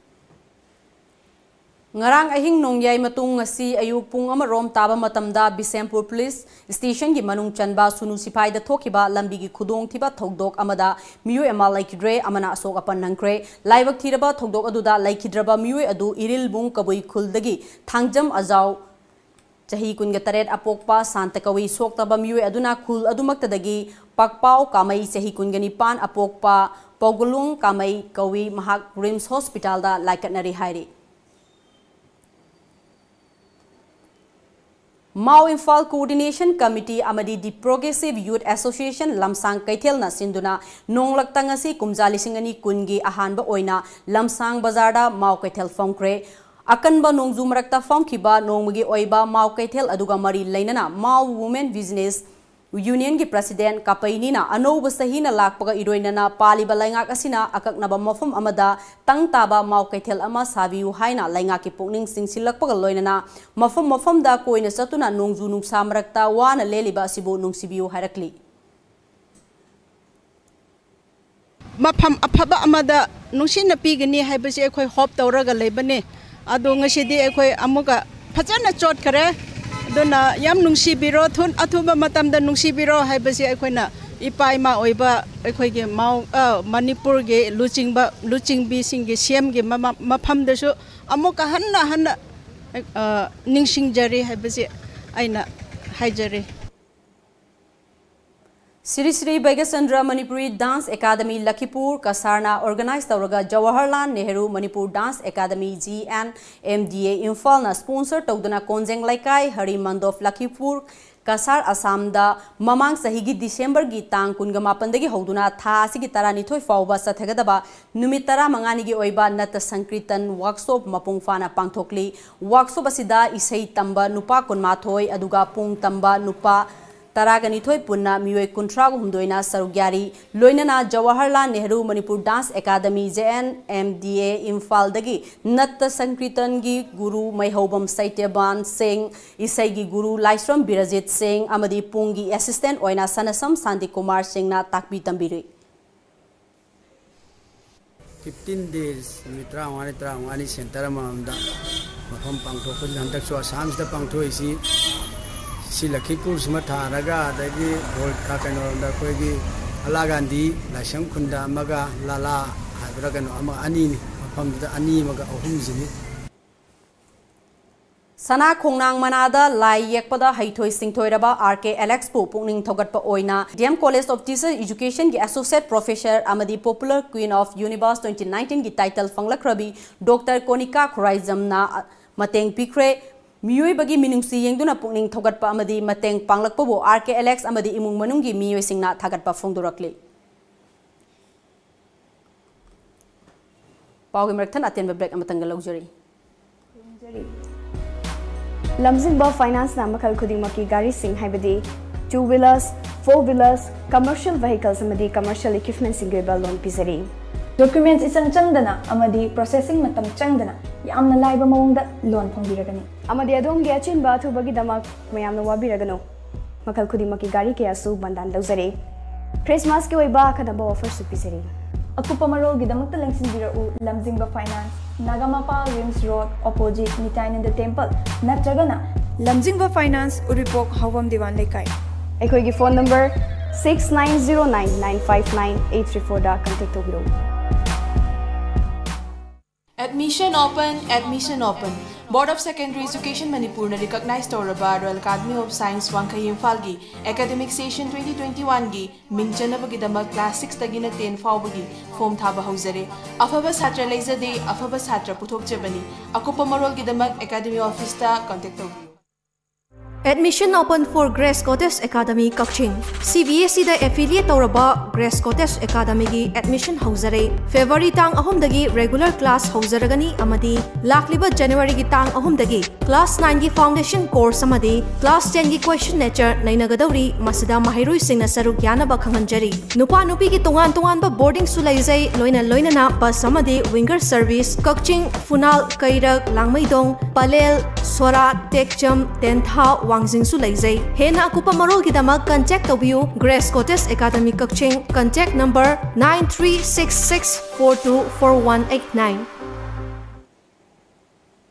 ꯉꯔꯥꯡ ꯑꯍꯤꯡ ꯅꯣꯡꯌꯥꯏ ꯃꯇꯨꯡ ꯉꯁꯤ ꯑꯌꯨꯛ ꯄꯨꯡ ꯑꯃ ꯔꯣꯝ ꯇꯥꯕ ꯃꯇꯝꯗ ꯕꯤꯁꯦꯝꯄꯨꯔ ꯄꯨꯂꯤꯁ ꯁ꯭ꯇꯦꯁꯟꯒꯤ ꯃꯅꯨꯡ ꯆꯟꯕ ꯁꯨꯅꯨ ꯁꯤꯐꯥꯏꯗ ꯊꯣꯛꯈꯤꯕ ꯂꯝꯕꯤꯒꯤ ꯈꯨꯗꯣꯡꯊꯤꯕ ꯊꯧꯗꯣꯛ ꯑꯃꯗ ꯃꯤꯑꯣꯏ ꯑꯃ ꯂꯩꯈꯤꯗ꯭ꯔꯦ, ꯑꯃꯅ ꯑꯁꯣꯛ ꯑꯄꯟ ꯅꯪꯈ꯭ꯔꯦ꯫ ꯂꯥꯏꯕꯛ ꯊꯤꯔꯕ ꯊꯧꯗꯣꯛ ꯑꯗꯨꯗ ꯂꯩꯈꯤꯗ꯭ꯔꯕ ꯃꯤꯑꯣꯏ ꯑꯗꯨ ꯏꯔꯤꯜꯕꯨꯡ ꯀꯕꯨꯏ ꯈꯨꯜꯗꯒꯤ ꯊꯥꯡꯖꯝ ꯑꯖꯥꯎ, ꯆꯍꯤ ꯀꯨꯟꯒ ꯇꯔꯦꯠ ꯑꯄꯣꯛꯄ ꯁꯥꯟꯇ ꯀꯧꯏ꯫ ꯁꯣꯛꯇꯕ ꯃꯤꯑꯣꯏ ꯑꯗꯨꯅ ꯈꯨꯜ ꯑꯗꯨꯃꯛꯇꯗꯒꯤ ꯄꯥꯛꯄꯥꯎ ꯀꯥꯃꯩ, ꯆꯍꯤ ꯀꯨꯟꯒ ꯅꯤꯄꯥꯟ ꯑꯄꯣꯛꯄ ꯄꯧꯒꯂꯨꯡ ꯀꯥꯃꯩ ꯀꯧꯏ꯫ ꯃꯍꯥꯛ ꯔꯤꯝꯁ ꯍꯣꯁꯄꯤꯇꯥꯜꯗ ꯂꯥꯏꯀꯠꯅꯔꯤ ꯍꯥꯏꯔꯤ꯫ ꯃꯥꯎ ꯏꯝꯐꯥꯜ Coordination Committee ꯑꯃꯗꯤ The Progressive Youth Association ꯂꯝꯁꯥꯡ ꯀꯩꯊꯦꯜꯅ ꯁꯤꯟꯗꯨꯅ ꯅꯣꯡꯂꯛꯇ ꯉꯁꯤ ꯀꯨꯝꯖꯥ ꯂꯤꯁꯤꯡ ꯑꯅꯤ ꯀꯨꯟꯒꯤ ꯑꯍꯥꯟꯕ ꯑꯣꯏꯅ ꯂꯝꯁꯥꯡ ꯕꯖꯥꯔꯗ ꯃꯥꯎ ꯀꯩꯊꯦꯜ ꯐꯝꯈ꯭ꯔꯦ꯫ ꯑꯀꯟꯕ ꯅꯣꯡꯖꯨ ꯃꯔꯛꯇ ꯐꯝꯈꯤꯕ ꯅꯣꯡꯃꯒꯤ ꯑꯣꯏꯕ ꯃꯥꯎ ꯀꯩꯊꯦꯜ ꯑꯗꯨꯒ ꯃꯔꯤ ꯂꯩꯅꯅ ꯃꯥꯎ Women Business ꯌꯨꯅꯤꯌꯟꯒꯤ ꯄ꯭ꯔꯁꯤꯗꯦꯟ ꯀꯥꯄꯩꯅꯤꯅ ꯑꯅꯧꯕ ꯆꯍꯤꯅ ꯂꯥꯛꯄꯒ ꯏꯔꯣꯏꯅꯅ ꯄꯥꯜꯂꯤꯕ ꯂꯩꯉꯥꯛ ꯑꯁꯤꯅ ꯑꯀꯛꯅꯕ ꯃꯐꯝ ꯑꯃꯗ ꯇꯪ ꯇꯥꯕ ꯃꯥꯎ ꯀꯩꯊꯦꯜ ꯑꯃ ꯁꯥꯕꯤꯌꯨ ꯍꯥꯏꯅ ꯂꯩꯉꯥꯛꯀꯤ ꯄꯨꯛꯅꯤꯡ ꯆꯤꯡꯁꯤꯜꯂꯛꯄꯒ ꯂꯣꯏꯅꯅ ꯃꯐꯝ ꯃꯐꯝꯗ ꯀꯣꯏꯅ ꯆꯠꯇꯨꯅ ꯅꯣꯡꯖꯨ ꯅꯨꯡꯁꯥ ꯃꯔꯛꯇ ꯋꯥꯅ ꯂꯦꯜꯂꯤꯕ ꯑꯁꯤꯕꯨ ꯅꯨꯡꯁꯤꯕꯤꯌꯨ ꯍꯥꯏꯔꯛꯂꯤ꯫ ꯃꯐꯝ ꯑꯐꯕ ꯑꯃꯗ ꯅꯨꯡꯁꯤꯅ ꯄꯤꯒꯅꯤ ꯍꯥꯏꯕꯁꯤ ꯑꯩꯈꯣꯏ ꯍꯣꯞ ꯇꯧꯔꯒ ꯂꯩꯕꯅꯤ꯫ ꯑꯗꯣ ꯉꯁꯤꯗꯤ ꯑꯩꯈꯣꯏ ꯑꯃꯨꯛꯀ ꯐꯖꯅ ꯆꯣꯠꯈ꯭ꯔꯦ꯫ ꯑꯗꯨꯅ ꯌꯥꯝ ꯅꯨꯡꯁꯤꯕꯤꯔꯣ, ꯊꯨ-, ꯑꯊꯨꯕ ꯃꯇꯝꯗ ꯅꯨꯡꯁꯤꯕꯤꯔꯣ ꯍꯥꯏꯕꯁꯤ ꯑꯩꯈꯣꯏꯅ ꯏꯄꯥ ꯏꯃꯥ ꯑꯣꯏꯕ ꯑꯩꯈꯣꯏꯒꯤ ꯃꯥꯎ-, ꯑ, ꯃꯅꯤꯄꯨꯔꯒꯤ ꯂꯨꯆꯤꯡꯕ, ꯂꯨꯆꯤꯡꯕꯤꯁꯤꯡꯒꯤ ꯁꯤ ꯑꯦꯝꯒꯤ ꯃꯃ-, ꯃꯐꯝꯗꯁꯨ ꯑꯃꯨꯛꯀ ꯍꯟꯅ ꯍꯟꯅ, ꯑ, ꯅꯤꯡꯁꯤꯡꯖꯔꯤ ꯍꯥꯏꯕꯁꯤ ꯑꯩꯅ ꯍꯥꯏꯖꯔꯤ꯫ ꯁ꯭ꯔꯤ ꯁ꯭ꯔꯤ ꯕꯩꯒꯆꯟꯗ꯭ꯔ ꯃꯅꯤꯄꯨꯔꯤ ꯗꯥꯟꯁ ꯑꯦꯀꯥꯗꯃꯤ ꯂꯈꯤꯄꯨꯔ ꯀꯁꯥꯔꯅ ꯑꯣꯔꯒꯅꯥꯏꯖ ꯇꯧꯔꯒ Jawaharlal Nehru Manipur dance academy, J N M D A, ꯏꯝꯐꯥꯜꯅ ꯁ꯭ꯄꯣꯟꯁꯔ ꯇꯧꯗꯨꯅ ꯀꯣꯟꯖꯦꯡ ꯂꯩꯀꯥꯏ, ꯍꯔꯤ ꯃꯟꯗꯣꯞ, ꯂꯈꯤꯄꯨꯔ ꯀꯁꯥꯔ, ꯑꯁꯥꯝꯗ ꯃꯃꯥꯡ ꯆꯍꯤꯒꯤ ꯗꯤꯁꯦꯝꯕꯔꯒꯤ ꯇꯥꯡ ꯀꯨꯟꯒ ꯃꯥꯄꯟꯗꯒꯤ ꯍꯧꯗꯨꯅ ꯊꯥ ꯑꯁꯤꯒꯤ ꯇꯔꯥꯅꯤꯊꯣꯏ ꯐꯥꯎꯕ ꯆꯠꯊꯒꯗꯕ ꯅꯨꯃꯤꯠ ꯇꯔꯥꯃꯉꯥꯅꯤꯒꯤ ꯑꯣꯏꯕ ꯅꯠꯇ ꯁꯪꯀ꯭ꯔꯤꯇꯟ ꯋꯥꯔꯛꯁꯣꯞ ꯃꯄꯨꯡ ꯐꯥꯅ ꯄꯥꯡꯊꯣꯛꯂꯤ꯫ ꯋꯥꯔꯛꯁꯣꯞ ꯑꯁꯤꯗ ꯏꯁꯩ ꯇꯝꯕ ꯅꯨꯄꯥ ꯀꯨꯟꯃꯥꯊꯣꯏ, ꯑꯗꯨꯒ ꯄꯨꯡ ꯇꯝꯕ ꯅꯨꯄꯥ ꯇꯔꯥꯒ ꯅꯤꯊꯣꯏ, ꯄꯨꯟꯅ ꯃꯤꯑꯣꯏ ꯀꯨꯟꯊ꯭ꯔꯥꯒ ꯍꯨꯝꯗꯣꯏꯅ ꯁꯔꯨꯛ ꯌꯥꯔꯤ꯫ ꯂꯣꯏꯅꯅ Jawaharlal Nehru Manipur dance academy, J N M D A, ꯏꯝꯐꯥꯜꯗꯒꯤ ꯅꯠꯇ ꯁꯪꯀ꯭ꯔꯤꯇꯟꯒꯤ ꯒꯨꯔꯨ ꯃꯩꯍꯧꯕꯝ ꯁꯩꯇ꯭ꯌꯕꯥꯟ ꯁꯤꯡ, ꯏꯁꯩꯒꯤ ꯒꯨꯔꯨ ꯂꯥꯏꯁ꯭ꯔꯝ ꯕꯤꯔꯖꯤꯠ ꯁꯤꯡ ꯑꯃꯗꯤ ꯄꯨꯡꯒꯤ ꯑꯦꯁꯤꯁꯇꯦꯟ ꯑꯣꯏꯅ ꯁꯅꯁꯝ ꯁꯥꯟꯇꯤ ꯀꯨꯃꯥꯔ ꯁꯤꯡꯅ ꯇꯥꯛꯄꯤ ꯇꯝꯕꯤꯔꯤ꯫ ꯐꯤꯐꯇꯤꯟ ꯗꯦꯖ, ꯅꯨꯃꯤꯠ ꯇꯔꯥꯃꯉꯥꯅꯤ, ꯇꯔꯥꯃꯉꯥꯅꯤ ꯁꯦꯟꯇꯔ ꯑꯃꯃꯝꯗ ꯃꯐꯝ ꯄꯥꯡꯊꯣꯛꯄꯁꯤꯗ ꯍꯟꯗꯛꯁꯨ ꯑꯁꯥꯝꯁꯤꯗ ꯄꯥꯡꯊꯣꯛꯏꯁꯤ꯫ ꯁꯤ ꯂꯈꯤꯄꯨꯔꯁꯤꯃ ꯊꯥꯔꯒ, ꯑꯗꯒꯤ ꯀꯩꯅꯣꯔꯣꯝꯗ ꯑꯩꯈꯣꯏꯒꯤ ꯑꯂꯥ ꯒꯥꯟꯙꯤ ꯂꯥꯏꯁ꯭ꯔꯝ ꯈꯨꯟꯗ ꯑꯃꯒ, ꯂꯥꯂꯥ ꯍꯥꯏꯕ꯭ꯔꯥ ꯀꯩꯅꯣ ꯑꯃ, ꯑꯅꯤꯅꯤ꯫ ꯃꯐꯝꯗꯨꯗ ꯑꯅꯤ ꯑꯃꯒ ꯑꯍꯨꯝꯁꯤꯅꯤ꯫ ꯁꯅꯥ ꯈꯣꯡꯅꯥꯡ ꯃꯅꯥꯗ ꯂꯥꯏ ꯌꯦꯛꯄꯗ ꯍꯩꯊꯣꯏ ꯁꯤꯡꯊꯣꯏꯔꯕ ꯑꯥꯔ ꯀꯦ ꯑꯦꯂꯦꯛꯁꯄꯨ ꯄꯨꯛꯅꯤꯡ ꯊꯧꯒꯠꯄ ꯑꯣꯏꯅ D M College of Teacher Educationꯒꯤ Associate Professor ꯑꯃꯗꯤ Popular Queen of Universe twenty nineteenꯒꯤ title ꯐꯪꯂꯛꯈ꯭ꯔꯕꯤ ꯗꯣꯛꯇꯔ ꯀꯣꯅꯤꯀꯥ ꯈꯨꯔꯥꯏꯖꯝꯅ ꯃꯇꯦꯡ ꯄꯤꯈ꯭ꯔꯦ꯫ ꯃꯤꯑꯣꯏꯕꯒꯤ ꯃꯤꯅꯨꯡꯁꯤ ꯌꯦꯡꯗꯨꯅ ꯄꯨꯛꯅꯤꯡ ꯊꯧꯒꯠꯄ ꯑꯃꯗꯤ ꯃꯇꯦꯡ ꯄꯥꯡꯂꯛꯄꯕꯨ ꯑꯥꯔ ꯀꯦ ꯑꯦꯂꯦꯛꯁ ꯑꯃꯗꯤ ꯏꯃꯨꯡ ꯃꯅꯨꯡꯒꯤ ꯃꯤꯑꯣꯏꯁꯤꯡꯅ ꯊꯥꯒꯠꯄ ꯐꯣꯡꯗꯣꯔꯛꯂꯤ꯫ ꯄꯥꯎꯒꯤ ꯃꯔꯛ ꯊꯠꯅ ꯑꯇꯦꯟꯕ break ꯑꯃꯇꯪꯒ ꯂꯧꯖꯔꯤ꯫ ꯂꯝꯖꯤꯡꯕ ꯐꯥꯏꯅꯥꯟꯁꯅ ꯃꯈꯜ ꯈꯨꯗꯤꯡꯃꯛꯀꯤ ꯒꯥꯔꯤꯁꯤꯡ, ꯍꯥꯏꯕꯗꯤ Two wheelers, four wheelers, commercial vehicles ꯑꯃꯗꯤ commercial equipmentsꯁꯤꯡꯒꯤ ꯑꯣꯏꯕ loan ꯄꯤꯖꯔꯤ꯫ Documents ꯏꯆꯪ ꯆꯪꯗꯅ ꯑꯃꯗꯤ processing ꯃꯇꯝ ꯆꯪꯗꯅ ꯌꯥꯝꯅ ꯂꯥꯏꯕ ꯃꯑꯣꯡꯗ loan ꯐꯪꯕꯤꯔꯒꯅꯤ꯫ ꯑꯃꯗꯤ ꯑꯗꯣꯝꯒꯤ ꯑꯆꯤꯟꯕ ꯑꯊꯨꯕꯒꯤꯗꯃꯛ ꯃꯌꯥꯝꯅ ꯋꯥꯕꯤꯔꯒꯅꯨ꯫ ꯃꯈꯜ ꯈꯨꯗꯤꯡꯃꯛꯀꯤ ꯒꯥꯔꯤ ꯀꯌꯥꯁꯨ ꯕꯟꯗꯥꯟ ꯂꯧꯖꯔꯤ꯫ Christmasꯀꯤ ꯑꯣꯏꯕ ꯑꯈꯟꯅꯕ offerꯁꯨ ꯄꯤꯖꯔꯤ꯫ ꯑꯀꯨꯞꯄ ꯃꯔꯣꯜꯒꯤꯗꯃꯛꯇ ꯂꯦꯡꯁꯤꯟꯕꯤꯔꯛꯎ, ꯂꯝꯖꯤꯡꯕ Finance, Nagampal RIMS Road, opposite ꯅꯤꯇꯥꯏꯅꯟꯗ Temple, ꯅꯠꯇ꯭ꯔꯒꯅ ꯂꯝꯖꯤꯡꯕ Finance, ꯎꯔꯤꯄꯣꯛ, ꯍꯥꯎꯕꯝ ꯗꯤꯋꯥꯟ ꯂꯩꯀꯥꯏ꯫ ꯑꯩꯈꯣꯏꯒꯤ phone number six nine zero nine nine five nine eight three fourꯗ contact ꯇꯧꯕꯤꯔꯛꯎ꯫ Admission open, admission open. Board of Secondary Education ꯃꯅꯤꯄꯨꯔꯅ recognize ꯇꯧꯔꯕ Royal Academy of Science ꯋꯥꯡꯈꯩ ꯏꯝꯐꯥꯜꯒꯤ academic session twenty twenty-oneꯒꯤ ꯃꯤꯡ ꯆꯟꯅꯕꯒꯤꯗꯃꯛ class sixꯇꯒꯤꯅ ten ꯐꯥꯎꯕꯒꯤ form ꯊꯥꯕ ꯍꯧꯖꯔꯦ꯫ ꯑꯐꯕ ꯁꯥꯇ꯭ꯔ ꯂꯩꯖꯗꯦ, ꯑꯐꯕ ꯁꯥꯇ꯭ꯔ ꯄꯨꯊꯣꯛꯆꯕꯅꯤ꯫ ꯑꯀꯨꯞꯄ ꯃꯔꯣꯜꯒꯤꯗꯃꯛ academy officeꯇ contact ꯇꯧꯕꯤꯌꯨ꯫ Admission open for Grace Cottage Academy, Kakching. CBSEꯗ affiliate ꯇꯧꯔꯕ Grace Cottage Academyꯒꯤ admission ꯍꯧꯖꯔꯦ꯫ February ꯇꯥꯡ ꯑꯍꯨꯝꯗꯒꯤ regular class ꯍꯧꯖꯔꯒꯅꯤ ꯑꯃꯗꯤ ꯂꯥꯛꯂꯤꯕ Januaryꯒꯤ ꯇꯥꯡ ꯑꯍꯨꯝꯗꯒꯤ class nineꯒꯤ foundation course ꯑꯃꯗꯤ class tenꯒꯤ question nature ꯅꯩꯅꯒꯗꯧꯔꯤ꯫ ꯃꯁꯤꯗ ꯃꯍꯩꯔꯣꯏꯁꯤꯡꯅ ꯁꯔꯨꯛ ꯌꯥꯅꯕ ꯈꯪꯍꯟꯖꯔꯤ꯫ ꯅꯨꯄꯥ ꯅꯨꯄꯤꯒꯤ ꯇꯣꯉꯥꯟ ꯇꯣꯉꯥꯟꯕ boardingꯁꯨ ꯂꯩꯖꯩ, ꯂꯣꯏꯅ ꯂꯣꯏꯅꯅ bus ꯑꯃꯗꯤ winger service ꯀꯛꯆꯤꯡ, ꯐꯨꯅꯥꯜ, ꯀꯩꯔꯛ, ꯂꯥꯡꯃꯩꯗꯣꯡ, ꯄꯂꯦꯜ, ꯁꯣꯔꯥꯠ, ꯇꯦꯛꯆꯝ, ꯇꯦꯟꯊꯥ, ꯋꯥꯡꯖꯤꯡꯁꯨ ꯂꯩꯖꯩ꯫ ꯍꯦꯟꯅ ꯑꯀꯨꯞꯄ ꯃꯔꯣꯜꯒꯤꯗꯃꯛ contact ꯇꯧꯕꯤꯌꯨ Grace Cottage Academy ꯀꯛꯆꯤꯡ, contact number nine three six six four two four one eight nine꯫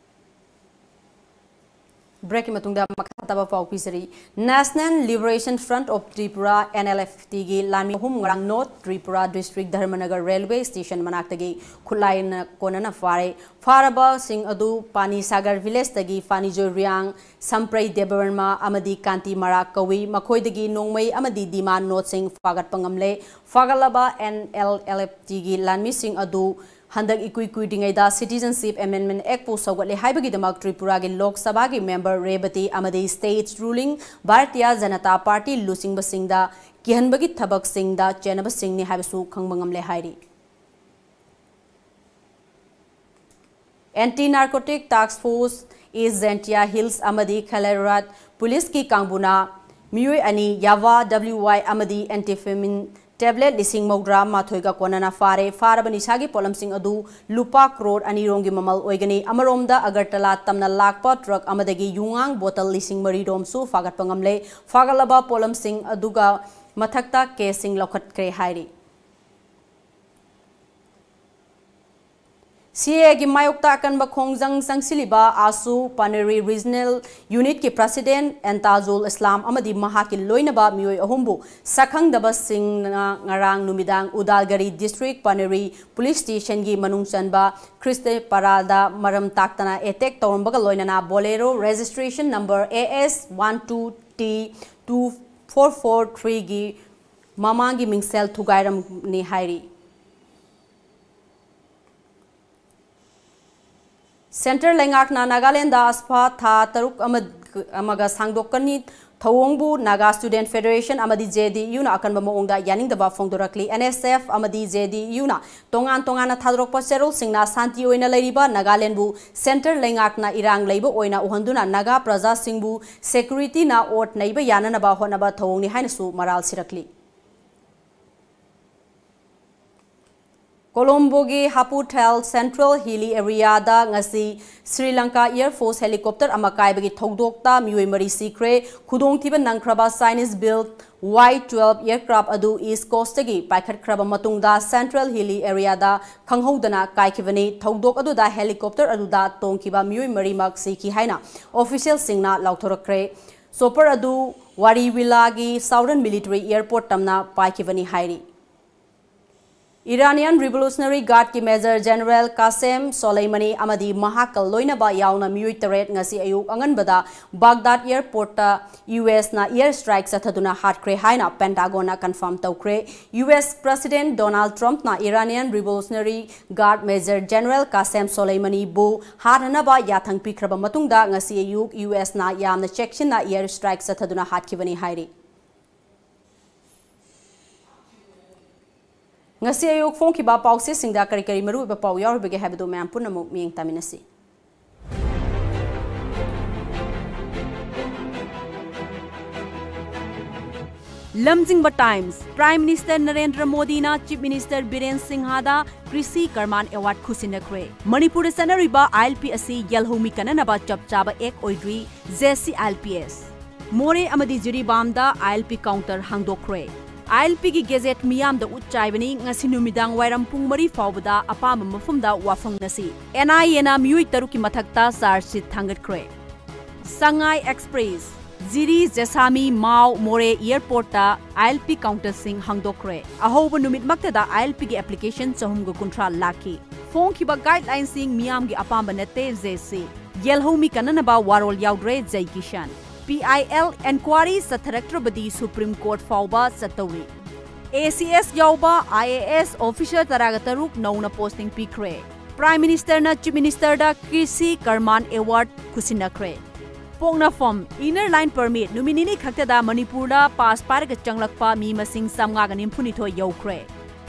Breakꯀꯤ ꯃꯇꯨꯡꯗ ꯃꯈꯥ ꯇꯥꯕ ꯄꯥꯎ ꯄꯤꯖꯔꯤ꯫ National Liberation Front of Tripura, NLFTꯒꯤ ꯂꯥꯟꯃꯤ ꯑꯍꯨꯝ ꯉꯔꯥꯡ North Tripura District ꯙꯔꯃꯅꯒꯔ Railway Station ꯃꯅꯥꯛꯇꯒꯤ ꯈꯨꯠꯂꯥꯏꯅ ꯀꯣꯟꯅꯅ ꯐꯥꯔꯦ꯫ ꯐꯥꯔꯕꯁꯤꯡ ꯑꯗꯨ ꯄꯥꯅꯤ ꯁꯥꯒꯔ villageꯇꯒꯤ ꯐꯥꯅꯤꯖꯣꯏ ꯔꯤꯌꯥꯡ, ꯁꯝꯄ꯭ꯔꯩ ꯗꯦꯕꯕꯔꯃ ꯑꯃꯗꯤ ꯀꯥꯟꯇꯤ ꯃꯔꯥꯛ ꯀꯧꯏ꯫ ꯃꯈꯣꯏꯗꯒꯤ ꯅꯣꯡꯃꯩ ꯑꯃꯗꯤ demand noteꯁꯤꯡ ꯐꯥꯒꯠꯄ ꯉꯝꯂꯦ꯫ ꯐꯥꯒꯠꯂꯕ NLFTꯒꯤ ꯂꯥꯟꯃꯤꯁꯤꯡ ꯑꯗꯨ ꯍꯟꯗꯛ ꯏꯀꯨꯏ ꯀꯨꯏꯗ꯭ꯔꯤꯉꯩꯗ Citizenship Amendment Actꯄꯨ ꯁꯧꯒꯠꯂꯦ ꯍꯥꯏꯕꯒꯤꯗꯃꯛ ꯇ꯭ꯔꯤꯄꯨꯔꯥꯒꯤ ꯂꯣꯛ ꯁꯚꯥꯒꯤ member ꯔꯦꯕꯇꯤ ꯑꯃꯗꯤ state ruling Bharatiya Janata party ꯂꯨꯆꯤꯡꯕꯁꯤꯡꯗ ꯀꯤꯍꯟꯕꯒꯤ ꯊꯕꯛꯁꯤꯡꯗ ꯆꯦꯟꯅꯕꯁꯤꯡꯅꯤ ꯍꯥꯏꯕꯁꯨ ꯈꯪꯕ ꯉꯝꯂꯦ ꯍꯥꯏꯔꯤ꯫ Anti Narcotic Task Force East Jaintia Hills ꯑꯃꯗꯤ ꯈꯦꯂꯦꯔꯥꯠ ꯄꯨꯂꯤꯁꯀꯤ ꯀꯥꯡꯕꯨꯅ ꯃꯤꯑꯣꯏ ꯑꯅꯤ ꯌꯥꯚꯥ, ꯗꯕ꯭ꯂꯤꯌꯨ ꯋꯥꯏ ꯑꯃꯗꯤ amphetamine tablet ꯂꯤꯁꯤꯡ ꯃꯧꯗ꯭ꯔꯥ ꯃꯥꯊꯣꯏꯒ ꯀꯣꯟꯅꯅ ꯐꯥꯔꯦ꯫ ꯐꯥꯔꯕ ꯅꯤꯁꯥꯒꯤ ꯄꯣꯠꯂꯝꯁꯤꯡ ꯑꯗꯨ ꯂꯨꯄꯥ ꯀ꯭ꯔꯣꯔ ꯑꯅꯤꯔꯣꯝꯒꯤ ꯃꯃꯜ ꯑꯣꯏꯒꯅꯤ꯫ ꯑꯃꯔꯣꯝꯗ, ꯑꯒꯔꯇꯂꯥ ꯇꯝꯅ ꯂꯥꯛꯄ ꯇ꯭ꯔꯛ ꯑꯃꯗꯒꯤ ꯌꯨꯉꯥꯡ ꯕꯣꯇꯜ ꯂꯤꯁꯤꯡ ꯃꯔꯤꯔꯣꯝꯁꯨ ꯐꯥꯒꯠꯄ ꯉꯝꯂꯦ꯫ ꯐꯥꯒꯠꯂꯕ ꯄꯣꯠꯂꯝꯁꯤꯡ ꯑꯗꯨꯒ ꯃꯊꯛꯇ ꯀꯦꯁꯁꯤꯡ ꯂꯧꯈꯠꯈ꯭ꯔꯦ ꯍꯥꯏꯔꯤ꯫ ꯁꯤ ꯑꯦ ꯑꯦꯒꯤ ꯃꯥꯌꯣꯛꯇ ꯑꯀꯟꯕ ꯈꯣꯡꯖꯪ ꯆꯪꯁꯤꯜꯂꯤꯕ ꯑꯥꯁꯨ ꯄꯥꯅꯦꯔꯤ ꯔꯤꯖꯅꯦꯜ ꯌꯨꯅꯤꯠꯀꯤ ꯄ꯭ꯔꯁꯤꯗꯦꯟ ꯑꯦꯟꯇꯥꯖꯨꯜ ꯏꯁꯂꯥꯝ ꯑꯃꯗꯤ ꯃꯍꯥꯛꯀꯤ ꯂꯣꯏꯅꯕ ꯃꯤꯑꯣꯏ ꯑꯍꯨꯝꯕꯨ ꯁꯛꯈꯪꯗꯕꯁꯤꯡꯅ ꯉꯔꯥꯡ ꯅꯨꯃꯤꯗꯥꯡ ꯎꯗꯥꯜꯒꯔꯤ ꯗꯤꯁꯇ꯭ꯔꯤꯛ ꯄꯥꯅꯦꯔꯤ ꯄꯨꯂꯤꯁ ꯁ꯭ꯇꯦꯁꯟꯒꯤ ꯃꯅꯨꯡ ꯆꯟꯕ ꯈ꯭ꯔꯤꯁꯇ ꯄꯔꯥꯗ ꯃꯔꯝ ꯇꯥꯛꯇꯅ ꯑꯦꯇꯦꯛ ꯇꯧꯔꯝꯕꯒ ꯂꯣꯏꯅꯅ Bolero registration number A S one two T two four four three ꯒꯤ ꯃꯃꯥꯡꯒꯤ ꯃꯤꯡꯁꯦꯜ ꯊꯨꯒꯥꯏꯔꯝꯅꯤ ꯍꯥꯏꯔꯤ꯫ ꯁꯦꯟꯇ꯭ꯔꯦꯜ ꯂꯩꯉꯥꯛꯅ ꯅꯥꯒꯥꯂꯦꯟꯗ ꯑꯁꯐꯥ ꯊꯥ ꯇꯔꯨꯛ ꯑꯃ-, ꯑꯃꯒ ꯁꯥꯡꯗꯣꯛꯀꯅꯤ ꯊꯧꯑꯣꯡꯕꯨ ꯅꯥꯒꯥ ꯁ꯭ꯇꯨꯗꯦꯟꯠ ꯐꯦꯗꯔꯦꯁꯟ ꯑꯃꯗꯤ J D U ꯅ ꯑꯀꯟꯕ ꯃꯑꯣꯡꯗ ꯌꯥꯅꯤꯡꯗꯕ ꯐꯣꯡꯗꯣꯔꯛꯂꯤ꯫ N S F ꯑꯃꯗꯤ J D U ꯅ ꯇꯣꯉꯥꯟ ꯇꯣꯉꯥꯟꯅ ꯊꯥꯗꯣꯔꯛꯄ ꯆꯦꯔꯣꯜꯁꯤꯡꯅ ꯁꯥꯟꯇꯤ ꯑꯣꯏꯅ ꯂꯩꯔꯤꯕ ꯅꯥꯒꯥꯂꯦꯟꯕꯨ ꯁꯦꯟꯇ꯭ꯔꯦꯜ ꯂꯩꯉꯥꯛꯅ ꯏꯔꯥꯡ ꯂꯩꯕ ꯑꯣꯏꯅ ꯎꯍꯟꯗꯨꯅ ꯅꯥꯒꯥ ꯄ꯭ꯔꯖꯥꯁꯤꯡꯕꯨ ꯁꯦꯀ꯭ꯌꯨꯔꯤꯇꯤꯅ ꯑꯣꯠ ꯅꯩꯕ ꯌꯥꯅꯅꯕ ꯍꯣꯠꯅꯕ ꯊꯧꯑꯣꯡꯅꯤ ꯍꯥꯏꯅꯁꯨ ꯃꯔꯥꯜ ꯁꯤꯔꯛꯂꯤ꯫ ꯀꯣꯂꯣꯝꯕꯣꯒꯤ ꯍꯥꯄꯨꯊꯦꯜ ꯁꯦꯟꯇ꯭ꯔꯦꯜ ꯍꯤꯂꯤ ꯑꯦꯔꯤꯌꯥꯗ ꯉꯁꯤ Sri Lanka air force helicopter ꯑꯃ ꯀꯥꯏꯕꯒꯤ ꯊꯧꯗꯣꯛꯇ ꯃꯤꯑꯣꯏ ꯃꯔꯤ ꯁꯤꯈ꯭ꯔꯦ꯫ ꯈꯨꯗꯣꯡꯊꯤꯕ ꯅꯪꯈ꯭ꯔꯕ Chinese built Y twelve aircraft ꯑꯗꯨ ꯏꯁ ꯀꯣꯁꯇꯒꯤ ꯄꯥꯏꯈꯠꯈ꯭ꯔꯕ ꯃꯇꯨꯡꯗ ꯁꯦꯟꯇ꯭ꯔꯦꯜ ꯍꯤꯂꯤ ꯑꯦꯔꯤꯌꯥꯗ ꯈꯪꯍꯧꯗꯅ ꯀꯥꯏꯈꯤꯕꯅꯤ꯫ ꯊꯧꯗꯣꯛ ꯑꯗꯨꯗ ꯍꯦꯂꯤꯀꯣꯞꯇꯔ ꯑꯗꯨꯗ ꯇꯣꯡꯈꯤꯕ ꯃꯤꯑꯣꯏ ꯃꯔꯤꯃꯛ ꯁꯤꯈꯤ ꯍꯥꯏꯅ ꯑꯣꯐꯤꯁꯤꯌꯦꯜꯁꯤꯡꯅ ꯂꯥꯎꯊꯣꯔꯛꯈ꯭ꯔꯦ꯫ ꯆꯣꯄꯔ ꯑꯗꯨ ꯋꯥꯔꯤꯋꯤꯂꯥꯒꯤ ꯁꯥꯎꯗꯔꯟ ꯃꯤꯂꯤꯇꯔꯤ ꯑꯦꯌꯔꯄꯣꯔꯠ ꯇꯝꯅ ꯄꯥꯏꯈꯤꯕꯅꯤ ꯍꯥꯏꯔꯤ꯫ ꯏꯔꯥꯅꯤꯌꯟ ꯔꯤꯚꯣꯂꯨꯁꯅꯔꯤ ꯒꯥꯔꯗꯀꯤ ꯃꯦꯖꯔ ꯖꯦꯅꯔꯦꯜ ꯀꯥꯁꯦꯝ ꯁꯣꯂꯩꯃꯅꯤ ꯑꯃꯗꯤ ꯃꯍꯥꯛꯀ ꯂꯣꯏꯅꯕ ꯌꯥꯎꯅ ꯃꯤꯑꯣꯏ ꯇꯔꯦꯠ ꯉꯁꯤ ꯑꯌꯨꯛ ꯑꯉꯟꯕꯗ ꯕꯥꯒꯗꯥꯗ ꯑꯦꯌꯔꯄꯣꯔꯠꯇ U S ꯅ ꯑꯦꯌꯔ ꯁ꯭ꯇ꯭ꯔꯥꯏꯛ ꯆꯠꯊꯗꯨꯅ ꯍꯥꯠꯈ꯭ꯔꯦ ꯍꯥꯏꯅ ꯄꯦꯟꯇꯥꯒꯣꯟꯅ ꯀꯟꯐꯥꯔꯝ ꯇꯧꯈ꯭ꯔꯦ꯫ U S ꯄ꯭ꯔꯁꯤꯗꯦꯟꯠ ꯗꯣꯅꯥꯜꯗ ꯇ꯭ꯔꯝꯞꯅ Iranian revolutionary guard major general Qasem ꯁꯣꯂꯩꯃꯅꯤꯕꯨ ꯍꯥꯠꯅꯅꯕ ꯌꯥꯊꯪ ꯄꯤꯈ꯭ꯔꯕ ꯃꯇꯨꯡꯗ ꯉꯁꯤ ꯑꯌꯨꯛ U S ꯅ ꯌꯥꯝꯅ ꯆꯦꯛꯁꯤꯟꯅ ꯑꯦꯌꯔ ꯁ꯭ꯇ꯭ꯔꯥꯏꯛ ꯆꯠꯊꯗꯨꯅ ꯍꯥꯠꯈꯤꯕꯅꯤ ꯍꯥꯏꯔꯤ꯫ ꯉꯁꯤ ꯑꯌꯨꯛ ꯐꯣꯡꯈꯤꯕ ꯄꯥꯎꯆꯦꯁꯤꯡꯗ ꯀꯔꯤ ꯀꯔꯤ ꯃꯔꯨꯑꯣꯏꯕ ꯄꯥꯎ ꯌꯥꯎꯔꯤꯕꯒꯦ ꯍꯥꯏꯕꯗꯨ ꯃꯌꯥꯝ ꯄꯨꯟꯅꯃꯛ ꯃꯤꯠꯌꯦꯡ ꯇꯥꯃꯤꯟꯅꯁꯤ꯫ ꯂꯝꯖꯤꯡꯕ Times꯫ Prime Minister ꯅꯔꯦꯟꯗ꯭ꯔ ꯃꯣꯗꯤꯅ Chief Minister ꯕꯤꯔꯦꯟ ꯁꯤꯡꯍꯗ ꯀ꯭ꯔꯤꯁꯤ ꯀꯔꯃꯥꯟ Award ꯈꯨꯠꯁꯤꯟꯅꯈ꯭ꯔꯦ꯫ ꯃꯅꯤꯄꯨꯔꯗ ꯆꯠꯅꯔꯤꯕ ꯑꯥꯏ ꯑꯦꯜ ꯄꯤ ꯑꯁꯤ ꯌꯦꯜꯍꯧꯃꯤ ꯀꯟꯅꯅꯕ ꯆꯞ ꯆꯥꯕ act ꯑꯣꯏꯗ꯭ꯔꯤ, J C I L P S. ꯃꯣꯔꯦ ꯑꯃꯗꯤ ꯖꯤꯔꯤꯕꯥꯝꯗ ꯑꯥꯏ ꯑꯦꯜ ꯄꯤ counter ꯍꯥꯡꯗꯣꯛꯈ꯭ꯔꯦ꯫ ꯑꯥꯏ ꯑꯦꯜ ꯄꯤꯒꯤ gazette ꯃꯤꯌꯥꯝꯗ ꯎꯠ ꯆꯥꯏꯕꯅꯤ꯫ ꯉꯁꯤ ꯅꯨꯃꯤꯗꯥꯡ ꯋꯥꯏꯔꯝ ꯄꯨꯡ ꯃꯔꯤ ꯐꯥꯎꯕꯗ ꯑꯄꯥꯝꯕ ꯃꯐꯝꯗ ꯋꯥꯐꯪꯅꯁꯤ꯫ ꯑꯦꯟ ꯑꯥꯏ ꯑꯦꯅ ꯃꯤꯑꯣꯏ ꯇꯔꯨꯛꯀꯤ ꯃꯊꯛꯇ charge sheet ꯊꯥꯡꯒꯠꯈ꯭ꯔꯦ꯫ ꯁꯉꯥꯏ Express꯫ ꯖꯤꯔꯤ, ꯖꯦꯁꯥꯃꯤ, ꯃꯥꯎ, ꯃꯣꯔꯦ airportꯇ ꯑꯥꯏ ꯑꯦꯜ ꯄꯤ counterꯁꯤꯡ ꯍꯥꯡꯗꯣꯛꯈ꯭ꯔꯦ꯫ ꯑꯍꯧꯕ ꯅꯨꯃꯤꯠꯃꯛꯇꯗ ꯑꯥꯏ ꯑꯦꯜ ꯄꯤꯒꯤ application ꯆꯍꯨꯝꯒ ꯀꯨꯟꯊ꯭ꯔꯥ ꯂꯥꯛꯈꯤ꯫ ꯐꯣꯡꯈꯤꯕ guidelineꯁꯤꯡ ꯃꯤꯌꯥꯝꯒꯤ ꯑꯄꯥꯝꯕ ꯅꯠꯇꯦ, ꯖꯦ ꯁꯤ꯫ ꯌꯦꯜꯍꯧꯃꯤ ꯀꯟꯅꯅꯕ ꯋꯥꯔꯣꯜ ꯌꯥꯎꯗ꯭ꯔꯦ, Jai Kisan. P I L inquiry ꯆꯠꯊꯔꯛꯇ꯭ꯔꯕꯗꯤ Supreme Court ꯐꯥꯎꯕ ꯆꯠꯇꯧꯔꯤ꯫ ꯑꯦ ꯁꯤ ꯑꯦꯁ ꯌꯥꯎꯕ ꯑꯥꯏ ꯑꯦ ꯑꯦꯁ officer ꯇꯔꯥꯒ ꯇꯔꯨꯛ ꯅꯧꯅ posting ꯄꯤꯈ꯭ꯔꯦ꯫ Prime Ministerꯅ Chief Ministerꯗ ꯀ꯭ꯔꯤꯁꯤ ꯀꯔꯃꯥꯟ Award ꯈꯨꯠꯁꯤꯟꯅꯈ꯭ꯔꯦ꯫ ꯄꯣꯛꯅꯐꯝ, Inner Line Permit ꯅꯨꯃꯤꯠ ꯅꯤꯅꯤ ꯈꯛꯇꯗ ꯃꯅꯤꯄꯨꯔꯗ pass ꯄꯥꯏꯔꯒ ꯆꯪꯂꯛꯄ ꯃꯤ ꯃꯁꯤꯡ ꯆꯥꯝꯃꯉꯥꯒ ꯅꯤꯐꯨꯅꯤꯊꯣꯏ ꯌꯧꯈ꯭ꯔꯦ꯫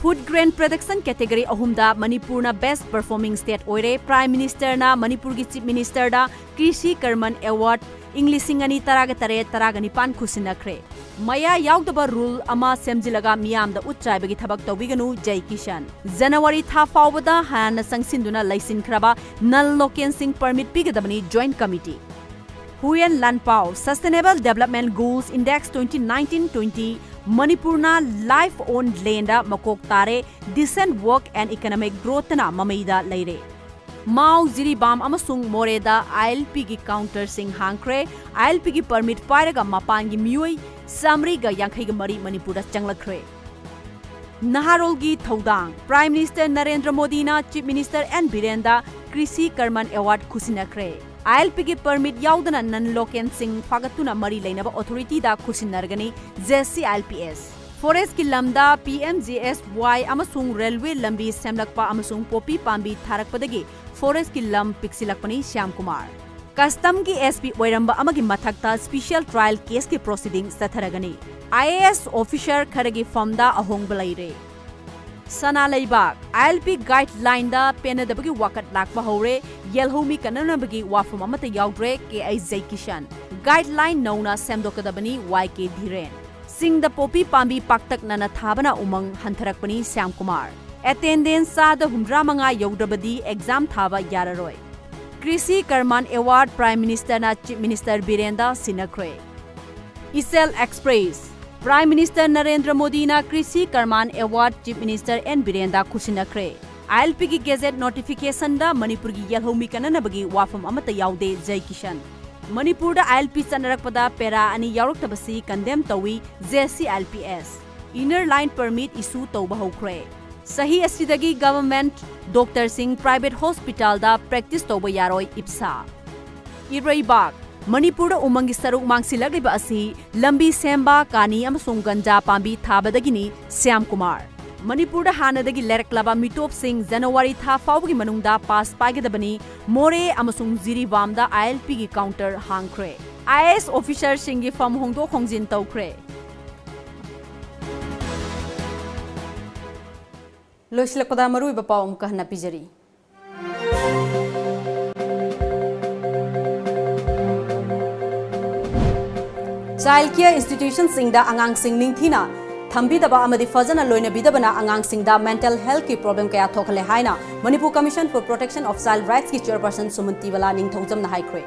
Food grain production category ꯑꯍꯨꯝꯗ ꯃꯅꯤꯄꯨꯔꯅ best performing state ꯑꯣꯏꯔꯦ꯫ Prime Ministerꯅ ꯃꯅꯤꯄꯨꯔꯒꯤ Chief Ministerꯗ ꯀ꯭ꯔꯤꯁꯤ ꯀꯔꯃꯟ Award ꯏꯪ ꯂꯤꯁꯤꯡ ꯑꯅꯤ ꯇꯔꯥꯒ ꯇꯔꯦꯠ ꯇꯔꯥꯒ ꯅꯤꯄꯥꯟ ꯈꯨꯠꯁꯤꯟꯅꯈ꯭ꯔꯦ꯫ ꯃꯌꯥ ꯌꯥꯎꯗꯕ rule ꯑꯃ ꯁꯦꯝꯖꯤꯜꯂꯒ ꯃꯤꯌꯥꯝꯗ ꯎꯠ ꯆꯥꯏꯕꯒꯤ ꯊꯕꯛ ꯇꯧꯕꯤꯒꯅꯨ, ꯖꯩ ꯀꯤꯁꯟ꯫ ꯖꯅꯋꯥꯔꯤ ꯊꯥ ꯐꯥꯎꯕꯗ ꯍꯥꯟꯅ ꯆꯪꯁꯤꯟꯗꯨꯅ ꯂꯩꯁꯤꯟꯈ꯭ꯔꯕ non-localꯁꯤꯡ permit ꯄꯤꯒꯗꯕꯅꯤ, Joint Committee꯫ ꯍꯨꯌꯦꯟ ꯂꯥꯟꯄꯥꯎ, Sustainable Development Goals Index twenty nineteen twenty, ꯃꯅꯤꯄꯨꯔꯅ life on landꯗ ꯃꯀꯣꯛ ꯇꯥꯔꯦ, decent work and economic growthꯅ ꯃꯃꯩꯗ ꯂꯩꯔꯦ꯫ ꯃꯥꯎ, ꯖꯤꯔꯤꯕꯥꯝ ꯑꯃꯁꯨꯡ ꯃꯣꯔꯦꯗ ꯑꯥꯏ ꯑꯦꯜ ꯄꯤꯒꯤ counterꯁꯤꯡ ꯍꯥꯡꯈ꯭ꯔꯦ꯫ ꯑꯥꯏ ꯑꯦꯜ ꯄꯤꯒꯤ permit ꯄꯥꯏꯔꯒ ꯃꯄꯥꯟꯒꯤ ꯃꯤꯑꯣꯏ ꯆꯥꯃꯔꯤꯒ ꯌꯥꯡꯈꯩꯒ ꯃꯔꯤ ꯃꯅꯤꯄꯨꯔꯗ ꯆꯪꯂꯛꯈ꯭ꯔꯦ꯫ ꯅꯍꯥꯔꯣꯜꯒꯤ ꯊꯧꯗꯥꯡ꯫ Prime Minister ꯅꯔꯦꯟꯗ꯭ꯔ ꯃꯣꯗꯤꯅ Chief Minister ꯑꯦꯟ ꯕꯤꯔꯦꯟꯗ ꯀ꯭ꯔꯤꯁꯤ ꯀꯔꯃꯟ Award ꯈꯨꯠꯁꯤꯟꯅꯈ꯭ꯔꯦ꯫ ꯑꯥꯏ ꯑꯦꯜ ꯄꯤꯒꯤ permit ꯌꯥꯎꯗꯅ non-localꯁꯤꯡ ꯐꯥꯒꯠꯇꯨꯅ ꯃꯔꯤ ꯂꯩꯅꯕ authorityꯗ ꯈꯨꯠꯁꯤꯟꯅꯔꯒꯅꯤ, J C I L P S. Forestꯀꯤ ꯂꯝꯗ ꯄꯤ ꯑꯦꯝ ꯖꯤ ꯑꯦꯁ ꯋꯥꯏ ꯑꯃꯁꯨꯡ railway ꯂꯝꯕꯤ ꯁꯦꯝꯂꯛꯄ ꯑꯃꯁꯨꯡ poppy ꯄꯥꯝꯕꯤ ꯊꯥꯔꯛꯄꯗꯒꯤ forestꯀꯤ ꯂꯝ ꯄꯤꯛꯁꯤꯜꯂꯛꯄꯅꯤ, ꯁ꯭ꯌꯥꯝ ꯀꯨꯃꯥꯔ꯫ Customꯒꯤ ꯑꯦꯁ ꯄꯤ ꯑꯣꯏꯔꯝꯕ ꯑꯃꯒꯤ ꯃꯊꯛꯇ special trial caseꯀꯤ proceeding ꯆꯠꯊꯔꯒꯅꯤ꯫ I A S officer ꯈꯔꯒꯤ ꯐꯝꯗ ꯑꯍꯣꯡꯕ ꯂꯩꯔꯦ꯫ ꯁꯅꯥ ꯂꯩꯕꯥꯛ꯫ ꯑꯥꯏ ꯑꯦꯜ ꯄꯤ guidelineꯗ ꯄꯦꯟꯅꯗꯕꯒꯤ ꯋꯥꯀꯠ ꯂꯥꯛꯄ ꯍꯧꯔꯦ꯫ ꯌꯦꯜꯍꯧꯃꯤ ꯀꯟꯅꯅꯕꯒꯤ ꯋꯥꯐꯝ ꯑꯃꯠꯇ ꯌꯥꯎꯗ꯭ꯔꯦ, ꯀꯦ ꯑꯥꯏ ꯖꯩꯀꯤꯁꯟ꯫ Guideline ꯅꯧꯅ ꯁꯦꯝꯗꯣꯛꯀꯗꯕꯅꯤ, ꯋꯥꯏ ꯀꯦ ꯙꯤꯔꯦꯟ꯫ ꯆꯤꯡꯗ ꯄꯣꯄꯤ ꯄꯥꯝꯕꯤ ꯄꯥꯛꯇꯛꯅꯅ ꯊꯥꯕꯅ ꯎꯃꯪ ꯍꯟꯊꯔꯛꯄꯅꯤ ꯁ꯭ꯌꯥꯝ ꯀꯨꯃꯥꯔ꯫ ꯑꯦꯇꯦꯟꯗꯦꯟꯁ ꯆꯥꯗ ꯍꯨꯝꯗ꯭ꯔꯥ ꯃꯉꯥ ꯌꯧꯗ꯭ꯔꯕꯗꯤ ꯑꯦꯛꯖꯥꯝ ꯊꯥꯕ ꯌꯥꯔꯔꯣꯏ꯫ ꯀ꯭ꯔꯤꯁꯤ ꯀꯔꯃꯥꯟ ꯑꯦꯋꯥꯔꯗ ꯄ꯭ꯔꯥꯏꯝ ꯃꯤꯅꯤꯁꯇꯔꯅ ꯆꯤꯐ ꯃꯤꯅꯤꯁꯇꯔ ꯕꯤꯔꯦꯟꯗ ꯁꯤꯟꯅꯈ꯭ꯔꯦ꯫ Ichel express. Prime minister Narendra ꯃꯣꯗꯤꯅ Krishi Karman award chief minister N ꯕꯤꯔꯦꯟꯗ ꯈꯨꯠꯁꯤꯟꯅꯈ꯭ꯔꯦ꯫ ꯑꯥꯏ ꯑꯦꯜ ꯄꯤꯒꯤ ꯒꯦꯖꯦꯠ ꯅꯣꯇꯤꯐꯤꯀꯦꯁꯟꯗ ꯃꯅꯤꯄꯨꯔꯒꯤ ꯌꯦꯜꯍꯧꯃꯤ ꯀꯟꯅꯅꯕꯒꯤ ꯋꯥꯐꯝ ꯑꯃꯠꯇ ꯌꯥꯎꯗꯦ, ꯖꯩ ꯀꯤꯁꯟ꯫ ꯃꯅꯤꯄꯨꯔꯗ ꯑꯥꯏ ꯑꯦꯜ ꯄꯤ ꯆꯠꯅꯔꯛꯄꯗ ꯄꯦꯔꯥ ꯑꯅꯤ ꯌꯥꯎꯔꯛꯇꯕꯁꯤ ꯀꯟꯗꯦꯝ ꯇꯧꯏ, J C I L P S. Inner line permit ꯏꯁꯨ ꯇꯧꯕ ꯍꯧꯈ꯭ꯔꯦ꯫ ꯆꯍꯤ ꯑꯁꯤꯗꯒꯤ ꯒꯚꯔꯟꯃꯦꯟꯠ ꯗꯣꯛꯇꯔꯁꯤꯡ ꯄ꯭ꯔꯥꯏꯚꯦꯠ ꯍꯣꯁꯄꯤꯇꯥꯜꯗ ꯄ꯭ꯔꯦꯛꯇꯤꯁ ꯇꯧꯕ ꯌꯥꯔꯣꯏ, ꯏꯞꯁꯥ꯫ ꯏꯔꯩꯕꯥꯛ꯫ ꯃꯅꯤꯄꯨꯔꯗ ꯎꯃꯪꯒꯤ ꯁꯔꯨꯛ ꯃꯥꯡꯁꯤꯜꯂꯛꯂꯤꯕ ꯑꯁꯤ ꯂꯝꯕꯤ ꯁꯦꯝꯕ, ꯀꯥꯅꯤ ꯑꯃꯁꯨꯡ ꯒꯟꯖꯥ ꯄꯥꯝꯕꯤ ꯊꯥꯕꯗꯒꯤꯅꯤ, ꯁ꯭ꯌꯥꯝ ꯀꯨꯃꯥꯔ꯫ ꯃꯅꯤꯄꯨꯔꯗ ꯍꯥꯟꯅꯗꯒꯤ ꯂꯩꯔꯛꯂꯕ ꯃꯤꯇꯣꯞꯁꯤꯡ ꯖꯅꯋꯥꯔꯤ ꯊꯥ ꯐꯥꯎꯕꯒꯤ ꯃꯅꯨꯡꯗ ꯄꯥꯁ ꯄꯥꯏꯒꯗꯕꯅꯤ꯫ ꯃꯣꯔꯦ ꯑꯃꯁꯨꯡ ꯖꯤꯔꯤꯕꯥꯝꯗ ꯑꯥꯏ ꯑꯦꯜ ꯄꯤꯒꯤ ꯀꯥꯎꯟꯇꯔ ꯍꯥꯡꯈ꯭ꯔꯦ꯫ ꯑꯥꯏ ꯑꯦ ꯑꯦꯁ ꯑꯣꯐꯤꯁꯔꯁꯤꯡꯒꯤ ꯐꯝ ꯍꯣꯡꯗꯣꯛ ꯍꯣꯡꯖꯤꯟ ꯇꯧꯈ꯭ꯔꯦ꯫ ꯂꯣꯏꯁꯤꯜꯂꯛꯄꯗ ꯃꯔꯨꯑꯣꯏꯕ ꯄꯥꯎ ꯑꯃꯨꯛꯀ ꯍꯟꯅ ꯄꯤꯖꯔꯤ꯫ ꯆꯥꯏꯜꯗ ꯀꯦꯌꯔ ꯏꯟꯁꯇꯤꯇ꯭ꯌꯨꯁꯟꯁꯤꯡꯗ ꯑꯉꯥꯡꯁꯤꯡ ꯅꯤꯡꯊꯤꯅ ꯊꯝꯕꯤꯗꯕ ꯑꯃꯗꯤ ꯐꯖꯅ ꯂꯣꯏꯅꯕꯤꯗꯕꯅ ꯑꯉꯥꯡꯁꯤꯡꯗ ꯃꯦꯟꯇꯦꯜ ꯍꯦꯜꯊꯀꯤ ꯄ꯭ꯔꯣꯕ꯭ꯂꯦꯝ ꯀꯌꯥ ꯊꯣꯛꯍꯜꯂꯦ ꯍꯥꯏꯅ Manipur Commission for Protection of Child Rightsꯀꯤ ꯆꯦꯌꯔꯄꯔꯁꯟ ꯁꯨꯃꯟꯇꯤ ꯕꯂꯥ ꯅꯤꯡꯊꯧꯖꯝꯅ ꯍꯥꯏꯈ꯭ꯔꯦ꯫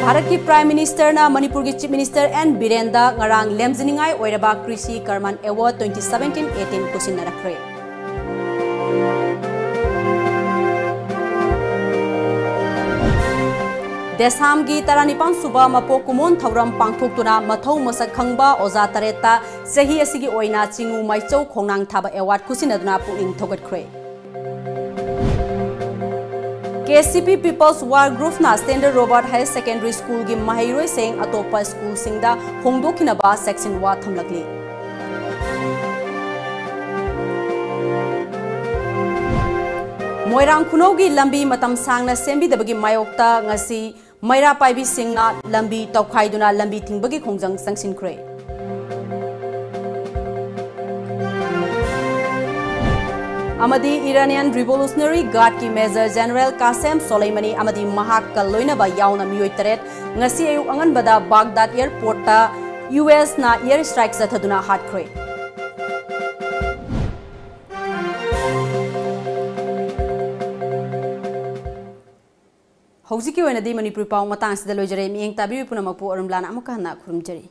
ꯚꯥꯔꯠꯀꯤ ꯄ꯭ꯔꯥꯏꯝ ꯃꯤꯅꯤꯁꯇꯔꯅ ꯃꯅꯤꯄꯨꯔꯒꯤ ꯆꯤꯐ ꯃꯤꯅꯤꯁꯇꯔ ꯑꯦꯟ ꯕꯤꯔꯦꯟꯗ ꯉꯔꯥꯡ ꯂꯦꯝꯖꯅꯤꯡꯉꯥꯏ ꯑꯣꯏꯔꯕ ꯀ꯭ꯔꯤꯁꯤ Karman award twenty seventeen eighteen ꯈꯨꯠꯁꯤꯟꯅꯔꯛꯈ꯭ꯔꯦ꯫ ꯗꯦꯁꯥꯝꯒꯤ ꯇꯔꯥꯅꯤꯄꯥꯟ ꯁꯨꯕ ꯃꯄꯣꯛ ꯀꯨꯝꯑꯣꯟ ꯊꯧꯔꯝ ꯄꯥꯡꯊꯣꯛꯇꯨꯅ ꯃꯊꯧ ꯃꯁꯛ ꯈꯪꯕ ꯑꯣꯖꯥ ꯇꯔꯦꯠꯇ ꯆꯍꯤ ꯑꯁꯤꯒꯤ ꯑꯣꯏꯅ ꯆꯤꯉꯨ ꯃꯥꯏꯆꯧ ꯈꯣꯡꯅꯥꯡ ꯊꯥꯕ ꯑꯦꯋꯥꯔꯗ ꯈꯨꯠꯁꯤꯟꯅꯗꯨꯅ ꯄꯨꯛꯅꯤꯡ ꯊꯧꯒꯠꯈ꯭ꯔꯦ꯫ ꯀꯦ ꯁꯤ ꯄꯤ People's War Groupꯅ Standard Robert Higher Secondary Schoolꯒꯤ ꯃꯍꯩꯔꯣꯏꯁꯤꯡ ꯑꯇꯣꯞꯄ ꯁ꯭ꯀꯨꯜꯁꯤꯡꯗ ꯍꯣꯡꯗꯣꯛꯈꯤꯅꯕ ꯆꯦꯛꯁꯤꯟꯋꯥ ꯊꯝꯂꯛꯂꯤ꯫ ꯃꯣꯏꯔꯥꯡ ꯈꯨꯅꯧꯒꯤ ꯂꯝꯕꯤ ꯃꯇꯝ ꯁꯥꯡꯅ ꯁꯦꯝꯕꯤꯗꯕꯒꯤ ꯃꯥꯌꯣꯛꯇ ꯉꯁꯤ ꯃꯩꯔꯥ ꯄꯥꯏꯕꯤꯁꯤꯡꯅ ꯂꯝꯕꯤ ꯇꯧꯈꯥꯏꯗꯨꯅ ꯂꯝꯕꯤ ꯊꯤꯡꯕꯒꯤ ꯈꯣꯡꯖꯪ ꯆꯪꯁꯤꯟꯈ꯭ꯔꯦ꯫ ꯑꯃꯗꯤ Iranian Revolutionary Guardꯀꯤ Major General Qasem Soleimani ꯑꯃꯗꯤ ꯃꯍꯥꯛꯀ ꯂꯣꯏꯅꯕ ꯌꯥꯎꯅ ꯃꯤꯑꯣꯏ ꯇꯔꯦꯠ ꯉꯁꯤ ꯑꯌꯨꯛ ꯑꯉꯟꯕꯗ ꯕꯥꯒꯗꯥꯗ airportꯇ USꯅ air strike ꯆꯠꯊꯗꯨꯅ ꯍꯥꯠꯈ꯭ꯔꯦ꯫ ꯍꯧꯖꯤꯛꯀꯤ ꯑꯣꯏꯅꯗꯤ ꯃꯅꯤꯄꯨꯔꯤ ꯄꯥꯎ ꯃꯇꯥꯡ ꯑꯁꯤꯗ ꯂꯣꯏꯖꯔꯦ꯫ ꯃꯤꯠꯌꯦꯡ ꯇꯥꯕꯤꯔꯤꯕ ꯄꯨꯝꯅꯃꯛꯄꯨ ꯑꯔꯨꯝꯂꯥꯅ ꯑꯃꯨꯛꯀ ꯍꯟꯅ ꯈꯨꯔꯨꯝꯖꯔꯤ꯫